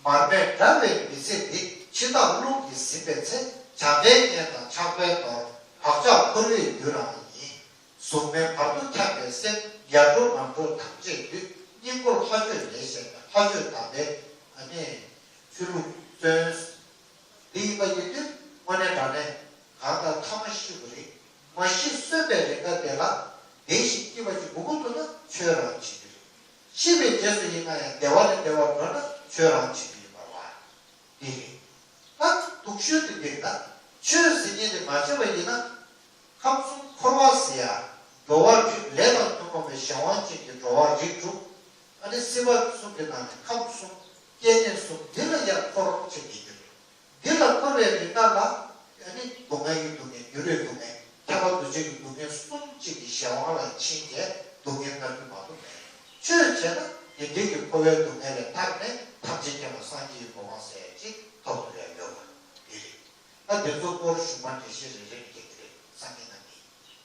མར་མེ་འདྲ་བའི་མི་ཚེ་འདི་འཆི་བདག་རླུང་གིས་ཟིན་པའི་ཚེ། བྱམས་པའི་གཉེན་དང་ཆགས་པའི་ནོར་བག་ཆགས་འཁོར་བའི་རྒྱུ་རང་ཡིན། གཟུགས་མེད་བར་དུ་འཁྱམས་པའི་སེམས། ཡར་འགྲོ་མར་འགྲོ་ཐམས་ཅད་འདུས། སྙིང་ཁོར་ལྷ་ཆོས་ལས་གཞན་མེད། ལྷ་ཆོས་དམ་པའི་ཨ་ནི་ཆོས་ལུགས་བཙོན། འདི་ཡིན་པ་ཡིན་དུས་དངོས་གནས་དྲང་གནས་གང་ལྟར་ཐ་མ་ཤི་དགོས་རེད། མ་ཤི་གསོན་པའི་རེ་འགའ་དེ་ལ་བདེ་ཞིང་སྐྱིད་པ་ཞིག་དགོས་ཀྱི་འདུག་ན་ཆོས་རང་བྱེད་ཀྱི་རེད། ཤི་བའི་རྗེས་སུ་ཡིན་ན་ཡང་བདེ་བ་ནས་བདེ་བར་འགྲོ་ན་ཆོས་རང་བྱེད་ཀྱི་ཡིན་པ་བ། འདི་རེད། ད་སྡུག་ཤོས་དེ་འདི་རེད་ད། ཆོས་ཟེར་མཁན་དེ་མ་བྱས་པ་ཡིན་ན། ཁམས་གསུམ་འཁོར་བ་ཟེར་ཡ། འགྲོ་བ་རིགས་ལས་དང་མཐུན་པ་མེད་གཞན་དབང་ཅན་གྱི་འགྲོ་བ་རིགས་དྲུག་ཨ་ནི་སྲིད་པ་གསུམ་གྱི་ནང་ནས་ཁམས་གསུམ་སྐྱེ་གནས་གསུམ་འདི་ལ་ཡང་འཁོར་བྱེད་ཀྱི་ཡོད། འདི་ལ་འཁོར་བའི་རིགས་ལྔ་ལ་ཨ་ནི་སྡུག་བསྔལ་གྱི་སྡུག་བསྔལ། འགྱུར་བའི་སྡུག་བསྔལ། ཁྱབ་པ་འདུ་བྱེད་ཀྱི་སྡུག་བསྔལ་གསུམ་གཅིག་གི་གཞན་དབང་ལ་ཕྱིན་བྱས་སྡུག་བསྔལ་མནར་རྒྱུ་མ་གཏོགས་མེད། ཆོས་བྱས་ན་དེ་འདྲའི་གི་འཁོར་བའི་སྡུག་བསྔལ་ལས་ཐར་ནས་ཐམས་ཅད་མཁྱེན་པ་སངས་རྒྱས་ཀྱི་གོ་འཕང་ཟེར་ཡ་ཅིག་ཐོབ་ཐུབ་ཡ་ཡོད་པ་འདི་རེད། ད་དེ་ཚོ་སྐོར་ཞུ་མ་འགྲེལ་བཤད་རེ་རེ་བྱེད་ཀྱི་རེད་སང་ཉིན་ནང་གི།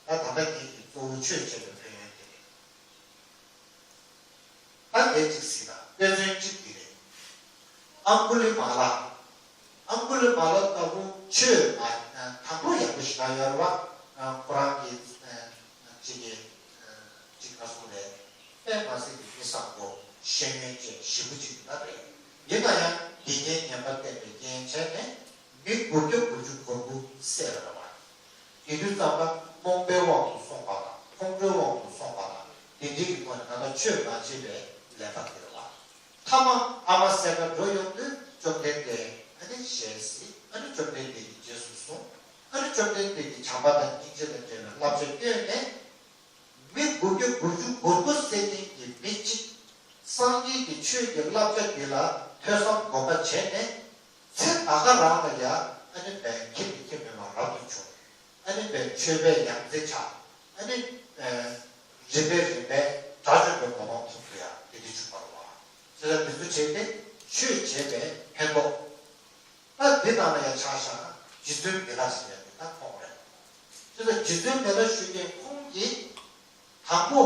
ད་ད་ལྟ་ངེད་ཀྱི་གཙོ་བོ་ཆོས་བྱས་པའི་ཕན་ཡོན་དེ་རེད། ད་ལས་གཅིག་ཟིན་ན་དཔེ་མཚོན་གཅིག་འདི་རེད། ཨང་གུ་ལི་མ་ལ། ཨང་གུ་ལི་མ་ལ་ལྟ་བུ་ཆོས་མ་དང་པོ་ཡག་པོ་ཞིག་ན་ཡོད་རེད་བ། ཁོ་རང་གི་གཅིག་གི་གཅིག་ག་སོང་རེད། དཔེ་མ་སྲིད་ཀྱི་མི་བཟང་པོ་ཤེས་ཡོན་ཅན་ཞེ་པོ་ཅིག་ཡིན་པ་རེད། ཡིན་ན་ཡང་དགེ་རྒན་ངན་པ་བསྟེན་པའི་རྐྱེན་བྱས་ནས། མི་དགུ་བརྒྱ་དགུ་བཅུ་གོ་དགུ་བསད་པ་རེད་བ། དེ་དུས་ཙམ་པ་རྨོངས་པའི་དབང་དུ་སོང་བ་དང་ཁོང་ཁྲོའི་དབང་དུ་སོང་བ་དང་དེ་འདྲའི་གི་ཐོག་ནས་ད་ལྟ་ཆོས་མ་བྱས་པའི་ལས་ཀ་དེ་རེད་བ། མཐའ་མ་ཨ་མ་བསད་ག་འགྲོ་ཡོང་དུས་བཅོམ་ལྡན་འདས་ཨ་ནི་ཞལ་གཟིགས། ཨ་ནི་བཅོམ་ལྡན་འདས་ཀྱི་རྗེས་སུ་བཟུང་། ཨ་ནི་བཅོམ་ལྡན་འདས་ཀྱི་བྱམས་པ་དང་སྙིང་རྗེ་དང་འབྲེལ་བའི་བསླབ་བྱ་བསྐྱོན་ནས། མི་དགུ་བརྒྱ་དགུ་བཅུ་གོ་དགུ་བསད་མཁན་གྱི་མི་གཅིག་སངས་རྒྱས་ཀྱི་ཆོས་ཀྱི་བསླབ་བྱ་འདི་ལ་ ཐོས་བསམ་སྒོམ་པ་བྱས་ནས་ཚེ་ད་ག་རང་ལ་ཡ་ཨ་ནི་བས་ཁྱིམ་གྱི་ཁྱིམ་མེད་པ་རབ་ཏུ་བྱུང་། ཨ་ནི་བས་ཆོས་པའི་ཡང་རྩེ་ཆགས། ཨ་ནི་བས་རིམ་པས་རིམ་པས་དགྲ་བཅོམ་པའི་གོ་འཕང་ཐོབ་ཏུ་ཡང་དེ་དུས་བྱུང་བ་རེད་བ། དེ་ལ་འདི་ཚོ་བྱས་ཏེ་ཆོས་བྱས་པའི་ཕན་ཐོགས། ད་འདི་ནང་ལ་ཡང་ཆ་བཞག་ན་རྗེ་བཙུན་མི་ལ་ཟེར་ཡ་འདི་ད་ཁོང་རེད། དེ་ལ་རྗེ་བཙུན་མི་ལ་ཞུ་མཁན་ཁོང་གིས། དང་པོ།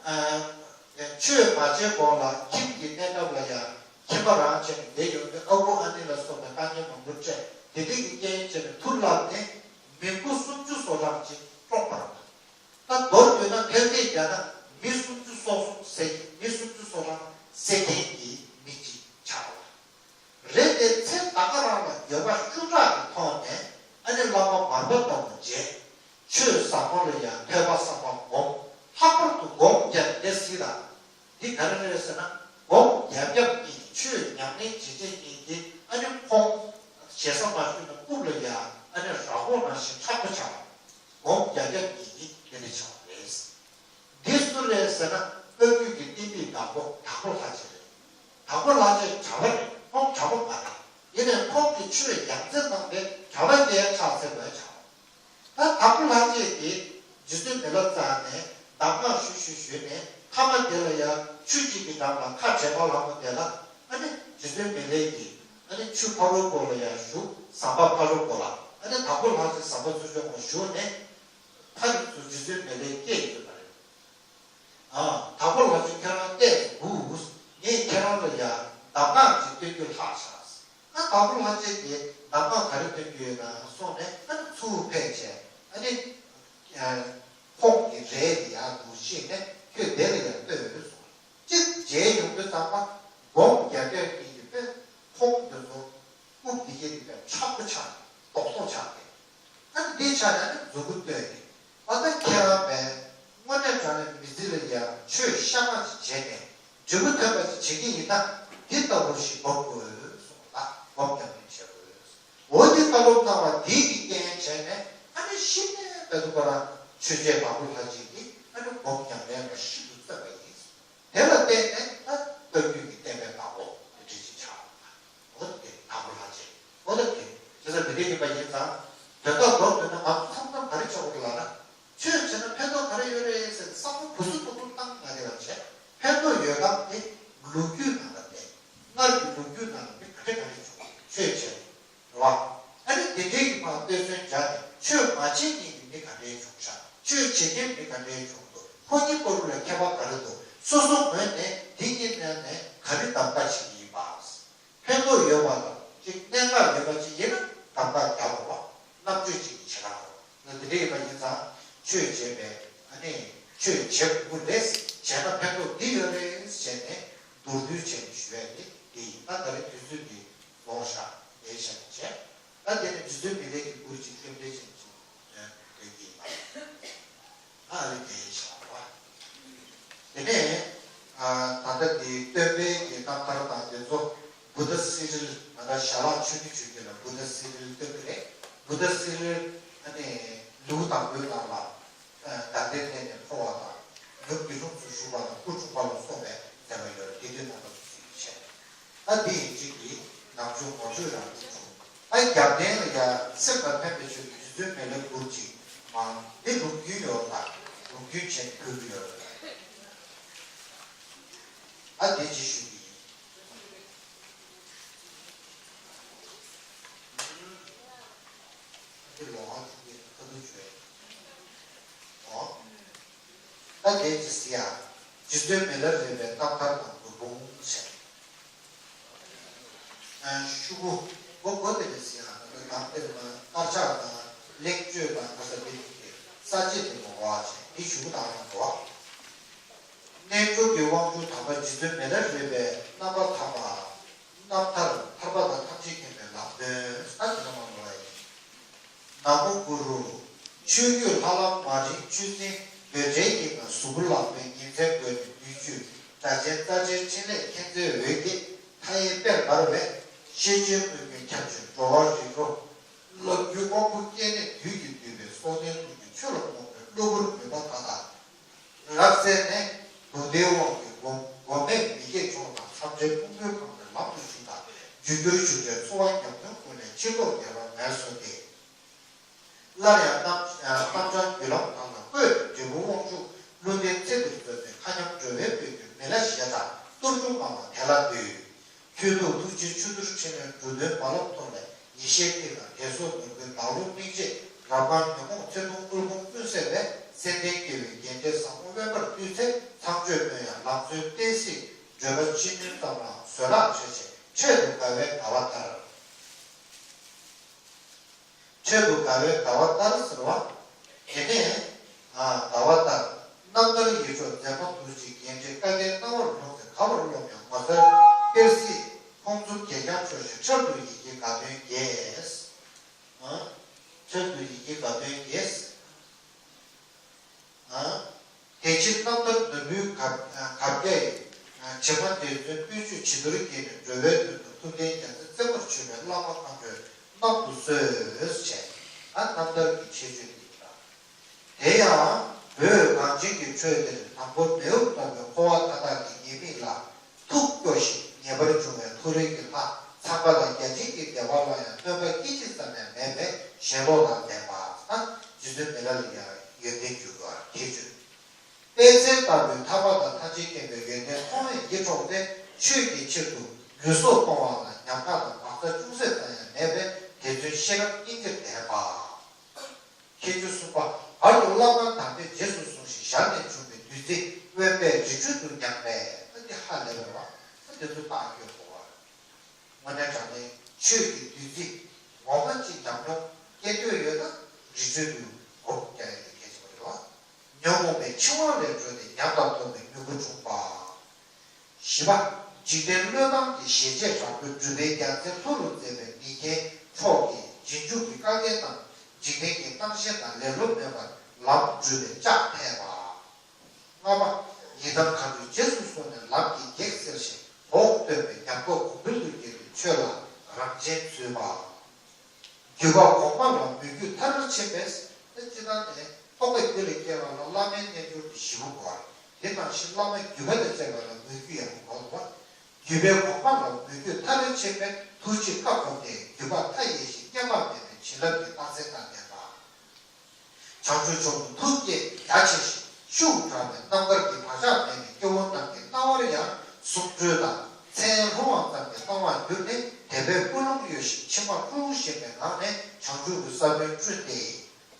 ཨ། ཆོས་མ་བྱས་གོང་ལ་ཁྱིམ་གྱི་གནས་སྐབས་ལ་ཡང་ཁྱིམ་པ་རང་བྱས་ནས་བསྡད་ཡོང་དུས་ཨ་ཁུ་ཨ་ནེ་ལ་སོགས་པའི་དཀའ་ངལ་མང་པོ་འཕྲད། དེ་འདྲ་གི་རྐྱེན་བྱས་ནས་ཐུར་ལབ་ནས་མི་མགོ་སུམ་ཅུ་སོ་གྲངས་ཅིག་བཀྲོངས་པ་རེད། ད་མདོར་བསྡུས་ན་ཕལ་སྐད་བརྒྱབ་ན་མི་སུམ་ཅུ་སོ་གསུམ་ཟེར། མི་སུམ་ཅུ་སོ་གྲངས་ཟེར་མཁན་གྱི་མི་གཅིག་ཆགས་པ་རེད། རེད་དེ་ཚེ་ད་ག་རང་ལ་འགྱོད་པ་ཤུགས་དྲག་གི་ཐོག་ནས་ཨ་ནི་བླ་མ་མར་པ་ལྟ་བུ་མཇལ། ཆོས་ཟབ་མོ་ལ་ཡང་ཐོས་པ་བསམ་པ་སྒོམ། ལྷག་པར་དུ་སྒོམ་རྒྱབ་བསྡད་སྲིད་ལ། འདི་ག་རེ་རེད་ཟེར་ན། སྒོམ་རྒྱབ་རྒྱབ་ཀྱིས་ཆོས་ཉམས་ལེན་བྱེད་བྱེད་ཀྱིན་གྱི་ཨ་ནི་ཁོང་ཞེ་ས་མ་ཞུས་ན་རྐུབ་ལ་ཡང་ཨ་ནི་ར་ཧོ་ནང་བཞིན་མཁྲེགས་པོ་ཆགས། སྒོམ་རྒྱབ་རྒྱབ་ཀྱིས་འདི་འདྲ་ཆགས་པ་རེད། འདི་སུ་རེད་ཟེར་ན་བཀའ་བརྒྱུད་ཀྱི་བསྟན་པའི་བདག་པོ་དྭགས་པོ་ལྷ་རྗེ་རེད། དྭགས་པོ་ལྷ་རྗེ་གྲྭ་པ་རེད། ཁོང་གྲྭ་པ་མ་རེད། ཡིན་ནའི་ཁོང་གིས་ཆོས་ཡང་རྩེ་གནང་སྟེ་གྲྭ་པ་རྒྱལ་ཆགས་ཟེར་བའི་ཆགས། ད་དྭགས་པོ་ལྷ་རྗེ་གིས་རྗེ་བཙུན་མི་ལ་བཙལ་ནས་གདམས་ངག་ཞུ་ཞུ་ཞུས་ནས་མཐའ་མ་དེ་ལ་ཡང་ཆུ་གཅིག་གི་འགྲམ་ལ་ཁ་བྲལ་བ་ལྷ་མོ་དེ་ལ་ཨ་ནི་རྗེ་བཙུན་མི་ལས་ཀྱིས་ཨ་ནི་ཆུ་ཕ་རོལ་པོ་ལ་ཡང་བཞུགས། ཟམ་པ་ཕ་རོལ་པོ་ལ་ཨ་ནི་དྭགས་པོ་ལྷ་རྗེ་ཟམ་པ་ཚུར་ཕྱོགས་ལ་བཞུགས་ནས། ཕ་རི་ཚུར་རྗེ་བཙུན་མི་ལས་སྐད་ཡོད་པ་རེད། ཨ། དྭགས་པོ་ལྷ་རྗེ་ཁྱེད་རང་བལྟས་སུ་འདུག་ངས་ཁྱེད་རང་ལ་ཡང་གདམས་ངག་ཅིག་སྟོན་རྒྱུ་ལྷག་བཞག་ཨ། དྭགས་པོ་ལྷ་རྗེ་དེ་གདམས་ངག་ག་རེ་སྟོན་རྒྱུ་ཡོད་ན་གསུངས་ནས་ཨ་ནི་ཚུར་ཕེབས་བྱས་ཨ་ནི། ཨ། ཁོང་གི་རས་དེ་ཡར་འདུག་བཤིག་ནས་ཁྱོད་དེ་ལ་ཡང་ལྟོས་གསུངས། གཅིག་མཇལ་ཡོང་དུས་ཙམ་པ་སྒོམ་རྒྱབ་རྒྱབ་ཀྱིས་ཀྱི་དཔེ་ཁོང་དེ་ཚོ། རྐུབ་འདི་གའི་འདི་གའི་མཁྲེགས་པོ་ཆགས་ནས་རྡོག་རྡོག་ཆགས་ཏེ། ཨ་ནི་འདི་ཆགས་ནས་ཨ་ནི་མཛུ་གུ་བཏོན་ནས་ཨ་ད་ཁྱེད་རང་བས་དངོས་གནས་དྲང་གནས་མི་ཚེ་ལ་ཡང་ཆོས་གཤའ་མ་ཅིག་བྱས་ནས་འབྲས་བུ་ཐོན་པ་ཅིག་བྱེད་ཀྱི་ཡིན་ན་འདི་ལྟ་བུ་ཞིག་སྒོམ་དགོས་གསུངས་པ། སྒོམ་རྒྱབ་ནས་བྱེད་དགོས། འོ་འདི་བཀའ་སློབ་གནང་བ་འདི་གི་རྐྱེན་བྱས་ནས་ཨ་ནི་གཞི་ནས་བས་དུ་ཁོ་རང་ཆོས་རྗེ་དྭགས་པོ་ལྷ་རྗེ་གིས་ཨ་ནི་སྒོམ་རྒྱབ་ལེན་ལ་ཤིན་ཏུ་བརྩོན་པ་ཡིན། དེ་ལ་བརྟེན་ནས་ད་བཀའ་བརྒྱུད་ཀྱི་བསྟན་པའི་བདག་པོ་དེ་འདྲ་ཅིག་ཆགས་པ། འོ་དེ་དྭགས་པོ་ལྷ་རྗེ། འོ་ད་དེ་བྱས་ཙང་དེ་འདྲ་ཡིན་པ་ཡིན་ཙང་། དོན་དག་མདོར་བསྡུས་ན་ང་ཚོ་མཚམས་མཚམས་ག་རེ་བྱེད་དགོས་འདུག་ལབ་ན། ཆོས་བྱས་ན་ཕན་ཐོགས་ག་རེ་ཡོད་རེད་ཟེར་ནས་བསམ་བློ་གུ་སུ་ཐུབ་ཐུབ་བཏང་ང་རེ་ལ་བྱས། ཕན་ཐོགས་ཡོད་སྟངས་དེ་ལོ་རྒྱུས་ནང་ལ་བལྟས། སྔར་གྱི་ལོ་རྒྱུས་ནང་ལ་མི་ག་རེ་ག་རེ་བྱུང་། ཆོས་བྱས། རེད་བ། ཨ་ནི་དེ་འདྲའི་གི་ཕར་དཔེ་མཚོན་སྦྱར་ནས་ཆོས་མ་བྱེད་མཁན་གྱི་མི་ག་འདྲའི་བྱུང་ཤག་ཆོས་བྱེད་མཁན་མི་ག་འདྲའི་བྱུང་འདུག་ཁོ་གཉིས་བར་ལ་ཁྱད་པར་ག་རེ་འདུག་སོ་སོ་ངོས་ནས་དེ་གཉིས་ནང་ནས་ག་རེ་གདམ་ག་བྱེད་ཀྱི་ཡིན་པ། ཕན་ཐོགས་ཡོད་པ་དང་ཅིག་གནད་འགག་ཡོད་པ་ཅིག་ཡིན་ན་གདམ་ག་རྒྱག་དགོས་པ། རྣམ་དཔྱོད་ཅིག་གི་བྱེད་སྟངས་རེད། ང་འདི་འདྲ་ཡིན་པ་ཡིན་ཙང་ཆོས་བྱེད་པའི་ཨ་ནི་ཆོས་བྱེད་དགོས་རེད། བྱས་ན་ཕན་ཐོགས་འདི་ཡོད་རེད་བྱས་ནས་མདོར་བསྡུས་བྱས་ནས་ཞུ་ཡ་དེ་འདི་ཡིན། ད་ད་རེས་དུས་ཚོད་འདི་ལོངས་ཤག་དེའི་ཆ་ནས་བྱས། ད་དེ་ནས་རྗེ་བཙུན་མི་ལའི་གི་མགུར་གྱི་རྟེན་འབྲེལ་ཅན་གྱི་འདོན་གྱི་ཡིན་པ། ཨ་རི་དེའི་ཆ་བ། དེ་ནས་ད་ལྟ་དེའི་སྟོན་པའི་གི་རྣམ་ཐར་དང་དེ་ཚོ་བུདྡྷ་སི་རིལ་ང་ད་ཞལ་ལག་མཆོད་ཀྱི་མཆོད་ཀྱི་ལ་བུདྡྷ་སི་རིལ་སྟོན་གྱི་རེད། བུདྡྷ་སི་རིལ་ཨ་ནི་ལེའུ་དང་པོའི་ནང་ལ། ད་ལྟའི་གནས་ནས་འཕོ་བ་དང་ནུབ་ཀྱི་ལྷུམས་སུ་ཞུགས་པ་དང་སྐུ་འཁྲུངས་པ་ལ་སོགས་པའི་མཛད་པ་ཡོད་རེད། དེ་དུས་ནང་ལ་གཟིགས་ཤིག་ད་འདི་ཡིན་གཅིག་གིས་ནང་ཆོས་ངོ་སྤྲོད་རང་བྱུང་བྱུང་། ད་རྒྱབ་རྟེན་ལ་ཡ་སེམས་ལ་ཕན་པའི་ཆེད་དུ་རྗེ་བཙུན་མི་ལའི་མགུར་ཅིག་མང་འདི་ལུགས་རྒྱུན་ཡོད་ལ་ལུགས་རྒྱུན་བྱས་ནས་ཕུལ་གྱི་ཡོད་རེད། ད་འདི་ཅིག་ཞུ་གི་ཡིན། འདི་ལོ་ངོ་ཆུང་གི་ཁ་ཐུག་བྱོས། ཨོ། ད་དེ་ཅི་སི་ཡ། རྗེ་བཙུན་མི་ལ་རས་པའི་རྣམ་ཐར་དང་མགུར་འབུམ་བྱས། ཤུ་གུ། མགོ་མགོ་དེ་ནས་སི་ཡ། ནང་དེར་མ་དཀར་ཆག་དང་གླེང་བརྗོད་དང་ག་ས་དེ་ནི་དེ་ས་བཅད་དེ་མ་བ་བྱས་འདི་ཞུ་གུ་དང་ཡང་འགྲོ། རྣལ་འབྱོར་གྱི་དབང་ཕྱུག་དམ་པ་རྗེ་བཙུན་མི་ལ་རས་པའི་རྣམ་པར་ཐར་པ། རྣམ་ཐར་ཐར་པ་དང་ཐམས་ཅད་མཁྱེན་པའི་ལམ་སྟོན་ས་དེ་ན་མ་ལོ་ཡིན། ན་མོ་གུ་རུ། ཆོས་བརྒྱུད་ལྷ་ལམ་མ་རིག་ཆུ་འཛིན་འདོད་བྲལ་གྱི་ངང་གཟུགས་པོ་ལག་པའི་ཉིན་མཚན་བགོས་ནས་བདུད་བཅུད་སྒྲ་གཅན་རྩ་བྲལ་ཕྲིན་ལས་མཁྱེན་བརྩེའི་འོད་ཀྱིས་མཐའ་ཡས་དཔལ་འབར་བའི་ཤེས་བྱའི་དངོས་ཀུན་ཁྱབ་བྱེད་འགྲོ་བ་རིགས་དྲུག་ལོ་རྒྱུས་དབང་པོ་སྐྱེ་གནས་དུས་ཀྱིས་བསྡུས་པའི་སྲོག་ལྡན་ཀུན་གྱི་ཆོས་ལ་རྨོངས་པའི་གློ་བུར་མུན་པ་མཐའ་དག་རབ་བསལ་ནས་མདོ་སྡེའི་དབང་གིས་སྒོམ་སྒོམ་མེད་མི་སྐྱེ་མཆོག་དང་མཚམས་བྲལ་ཕུང་པོའི་ཁམས་ཀྱི་ལམ་དུ་ཞུགས་པ་ ཕྱིར་ལྡོག་རྒྱལ་བ་ངལ་གསོ་སྟེ། སླར་ཡང་རྣམ་རྣམ་བྱང་རྒྱུད་ལམ་དག་ལ་བཀོད་འབྲས་བུ་དབང་ཕྱུག་བློ་ལྡན་ཚེ་འདིར་བཟོད་པའི་མཁའ་མཉམ་འགྲོ་བའི་དཔལ་གྱུར་མི་ལ་ཞེས་དང་གཏོར་ཆུང་མང་བ་དེ་ལ་འདུད། ཁྱོད་ཐུགས་ཐུགས་རྗེའི་ཆུ་གཏེར་ཕྲིན་ལས་འགྲོ་དོན་རྦ་རླབས་མཐོ་བའི་ཡེ་ཤེས་ཐིག་ལ་དད་སོགས་ནོར་བུའི་བདག་བློ་སྨིན་བྱེད་རབ་དཀར་ཉོན་མོངས་ཚེ་ཐུང་དབུལ་ཕོངས་ཀུན་སེལ་བའི་སེམས་ལྡན་སྐྱེ་བོའི་རྒྱན་འདྲེས་བཟང་པོ་དབེན་པར་བཏུད་ཚེ་ཚངས་སྤྱོད་སྨོན་ཡང་ལམ་སྲོལ་བསྟན་སྲིད་བགྲོད་པ་ཕྱི་སྣོད་ཙམ་ལའང་བཟོད་གླགས་བྱ་ཞིང་འཕྲལ་དུ་དགའ་བའི་དགའ་བ་ལྟར། འཕྲལ་དུ་དགའ་བའི་དགའ་བ་ལྟར་ཟེར་བ། དེ་ནས། ཨ། དགའ་བ་ལྟར། རྣམ་ཐར་ཡིད་འཕྲོག་མཛད་པ་འདུ་བྱེད་རྒྱན་འདྲེས་བཀའ་བརྒྱད་སྣང་བར་ལྷུང་ཚེ་ག་བར་རློམ་ཡང་ངོ་མཚར་དཔལ་སྲིད་ཕུང་འཛོམས་གད་རྒྱངས་འཕྲོག་བཞིན་འཕྲལ་དུ་ཡི་གེའི་དགའ་སྟོན་རྒྱས། ཨ། འཕྲལ་དུ་ཡི་གེའི་དགའ་སྟོན་རྒྱས། ཨ། དེ་ཕྱིར་རྣམ་ཐར་ནོར་བུའི་གབ་གབ་རྒྱ་ཡི། བྱེ་མ་དེ་ཚོའི་སྤོས་ཆུས་བྱི་དོར་བརྒྱན་ནས་འགྲོ་བའི་དོན་དུ་ཐུབ་བསྟན་རྒྱལ་མཚན་རྩེ་མོར་མཆོད་པའི་བླ་མ་མཁའ་འགྲོའི་གནང་དུ་གསོལ་ཞེས། ཨ། རྣམ་ཐར་གྱི་ཁྱད་ཆོས་དེ་ཡིན་ལ། དེ་ཡང་བོད་གངས་ཅན་གྱི་ཁྲོད་འདིར་དང་པོ་མེའུ་ལྟ་བུའི་འཁོར་བ་མཐའ་དག་གི་ཉེས་དམིགས་ལ་ཐུགས་སྐྱོ་ཞིང་ངེས་པར་འབྱུང་བའི་མཐོ་རིས་ཀྱི་ལྷ་ཚངས་པ་དང་བརྒྱ་བྱིན་གྱི་བདེ་བ་ལ་ཡང་སྨོན་པ་སྐད་ཅིག་ཙམ་ཡང་མེད་པའི་ཞེན་ལོག་དང་ལྡན་པ་དང་རྗེ་བཙུན་མི་ལ་ལ་ཡང་ཡོན་ཏན་འཇུག་པར་ཁྱད་ཆོས། པད་ཚལ་ལྟ་བུའི་ཐར་པ་དང་ཐམས་ཅད་མཁྱེན་པའི་ཡོན་ཏན་མཐོང་བས་ཡིད་འཕྲོག་སྟེ་ཆོས་ཀྱི་ཕྱིར་དུ་ལུས་སྲོག་གཏོང་བ་ལ་ཉམས་ཆག་དང་བག་ཚ་ཅུང་ཟད་ཙམ་ཡང་མེད་པས་དེ་ཚུན་ཤེས་རབ་སྙིང་རྗེར་ལྡན་པ། ཁྱད་ཆོས་གསུམ་པ། བར་དུ་བླ་མ་དམ་པས་རྗེས་སུ་བཟུང་ཞིང་ཞར་ནས་འབྱུང་བའི་བདུད་རྩི་དབེན་པའི་རི་ཁྲོད་དུ་མྱངས་པས་ཨ་ནི་ཧ་ལས་པ་ཨ་འདི་ཚོ་བརྟག་དགོས་པ། དངོས་གནས་དྲང་གནས་ཆོས་ཀྱི་བདུད་རྩི་ངོ་མ་ཅིག་ཉམས་མྱོང་སྐྱེ་འདོད་ཡོད་ན་རི་ཁྲོད་དུ་སྒོམ་རྒྱག་ཡ་དེ་གལ་ཆེན་པོ་རེད་བ། ཉོན་མོངས་པའི་འཆིང་བ་ལས་གྲོལ་ཏེ་ཉམས་དང་སློབ་པའི་མྱུ་གུ་འཁྲུངས་པ། བཞི་པ། འཇིག་རྟེན་བློས་བཏང་གི་ཞེ་བཅད་དྲག་པོས་སྒྲུབ་པའི་རྒྱལ་མཚན་ལྷུན་རུ་མཛེས་པའི་མིག་རྒྱན་མཆོག་གིས་རྗེས་འཇུག་གི་བཀའ་བརྒྱད་དང་འཇིག་རྟེན་གྱི་སྣང་ཞེན་དང་ལེ་ལོ་མེད་པར་ལམ་བགྲོད་པའི་ལྕག་ཐེག་པ། ལྔ་པ། ཡི་དམ་མཁའ་འགྲོས་རྗེས་སུ་བཟུང་ནས་ལམ་གྱི་གེགས་སེལ་ཞིང་བོགས་འདོན་པའི་ཉམས་རྟོགས་གོང་འཕེལ་དུ་འགྱུར་བའི་ཆོས་ལ་རང་ཆེན་འཛུལ་བ། རྒྱུད་པ་གོང་མ་ལ་མོས་གུས་མཐར་ཕྱིན་པས། སྤྱིར་བཏང་ནས་རྟོག་པ་རྒྱུད་ལ་སྐྱེ་བ་ལ་བླ་མའི་རྣལ་འབྱོར་གྱི་ཞི་བ་དགོས། དེ་ནང་བཞིན་བླ་མ་བརྒྱུད་པ་ལ་སྐྱེ་བ་ལ་མོས་གུས་ཡག་པོ་དགོས་པ། རྒྱུད་པའི་གོང་མ་ལ་མོས་གུས་མཐར་ཕྱིན་པས་ཐུགས་རྗེས་བཀའ་བསྒོམས་ཏེ་རྒྱུད་པ་མཐའ་ཡས་ཤིང་སྐྱེ་འཕགས་མེད་པའི་བྱིན་རླབས་ཀྱི་རྟགས་མཚན་དང་ལྡན་པ། བྱང་ཆུབ་མཆོག་ཏུ་ཐུགས་བསྐྱེད་རྒྱ་ཆེ་ཞིང་ཤུགས་དྲག་པའི་རྣམ་དཀར་གྱི་བག་ཆགས་མེད་པའི་སྐྱེ་བོ་རྣམས་ཀྱི་རྣ་བར་ཡང་གསུང་སྒྲོས་དང་མཚན་ལྷུང་བ་ཙམ་གྱིས་སྣང་བར་གྱུར་ནས་དད་པའི་ཀུན་སློང་གཡོ་ཞིང་མཆི་མ་དཀྲུག་བཞིན་པའི་ངང་ནས་བྱང་ཆུབ་ཀྱི་ས་བོན་བསྐྲུན་ཏེ།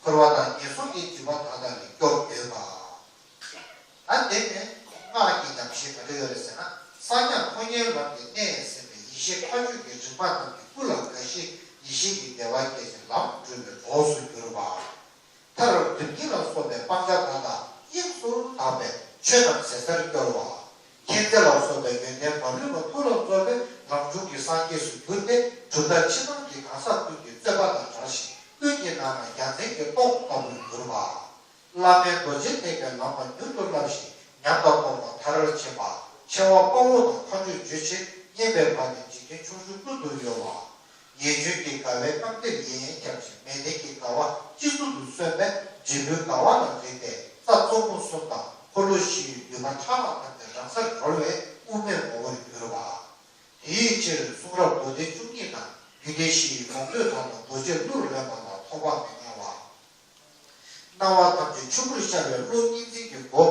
འཁོར་བ་དང་ངན་སོང་གི་འཇིགས་པ་མཐའ་དག་ལས་སྐྱོབ་འདོད་པ། ད་དེ་ནས་སྔགས་ཀྱི་ཉམས་བཞེས་ག་འདྲ་ཡོད་རེད་ཟེར་ན། གསང་སྔགས་ཕོ་ཉའི་ལམ་གྱི་གནད་ཟིན་པའི་ཡེ་ཤེས་མཁའ་སྤྱོད་ཀྱི་རིག་མ་རྣམས་ཀྱི་སྐུ་ལ་དགའ་ཞིང་ཡེ་ཤེས་ཀྱི་བདེ་བ་སྐྱེད་ཅིང་ལམ་བགྲོད་པའི་གྲོགས་སུ་གྱུར་པ། མཐར་སྒྲིབ་གཉིས་ལ་སོགས་པའི་སྤང་བྱ་མཐའ་དག་དབྱིངས་སུ་དག་པས་ཆོས་རྣམས་ཟད་སར་སྐྱོར་བ། མཁྱེན་བརྩེ་ལ་སོགས་པའི་ཡོན་ཏན་མ་ལུས་པ་ཐུགས་ལ་རྫོགས་པས་རང་བྱུང་གི་སངས་རྒྱས་སུ་གྱུར་ཏེ་གྲུབ་མཐའ་ཕྱི་ནང་གི་གང་ཟག་ཀུན་གྱི་རྩོད་པ་དང་བྲལ་ཞིང་ཀུན་གྱི་ནང་ན་རྒྱལ་མཚན་གྱི་སྟོབས་ལྟ་བུར་གྱུར་པ། བླ་མེད་རྡོ་རྗེ་ཐེག་པའི་ལམ་ལ་མྱུར་དུ་བསླབས་ཤིང་ཉམས་དང་རྟོགས་པ་མཐར་ཕྱིན་པ། ཆེ་བ་དཔའ་བོ་དང་མཁའ་འགྲོས་བརྗོད་ཕྱིར་བསྙེན་པའི་བར་ནས་འཇིག་རྟེན་ཆོ་འཕྲུལ་ཀུན་ཏུ་གཡོ་བ། ཉེས་སྐྱོན་གྱི་དགའ་བའི་རྐང་གཏེར་ཡལ་ཡལ་བརྐྱངས་ཤིང་མལ་སྟན་གྱི་དགའ་བ་སྤྱི་གཙུག་ཏུ་སོན་པས་འབྲས་བུའི་དགའ་བ་ལ་རེག་པས་རྩ་གཙོ་བོ་གསུམ་དང་འཁོར་ལོ་བཞི་ཡི་མདུད་པ་ཕྲག་ལ་བསྣམས་ཏེ་རང་སར་གྲོལ་བས་དབུ་མའི་ངོ་བོར་གྱུར་པ། དེའི་ཕྱིར་གསུང་རབ་མདོ་སྡེ་བཅུ་གཉིས་དང་རྒྱུད་སྡེ་བཞི་ཡི་ལུང་སྡེ་དག་ལ་རྡོ་རྗེ་གླུར་ལེན་པ་ལ་ཐོགས་པ་མི་མངའ་བ། སྣང་བ་ཐམས་ཅད་ཆུ་བུར་ཤར་བའི་གློག་བརྙན་འཛིན་གྱི་སྒོ་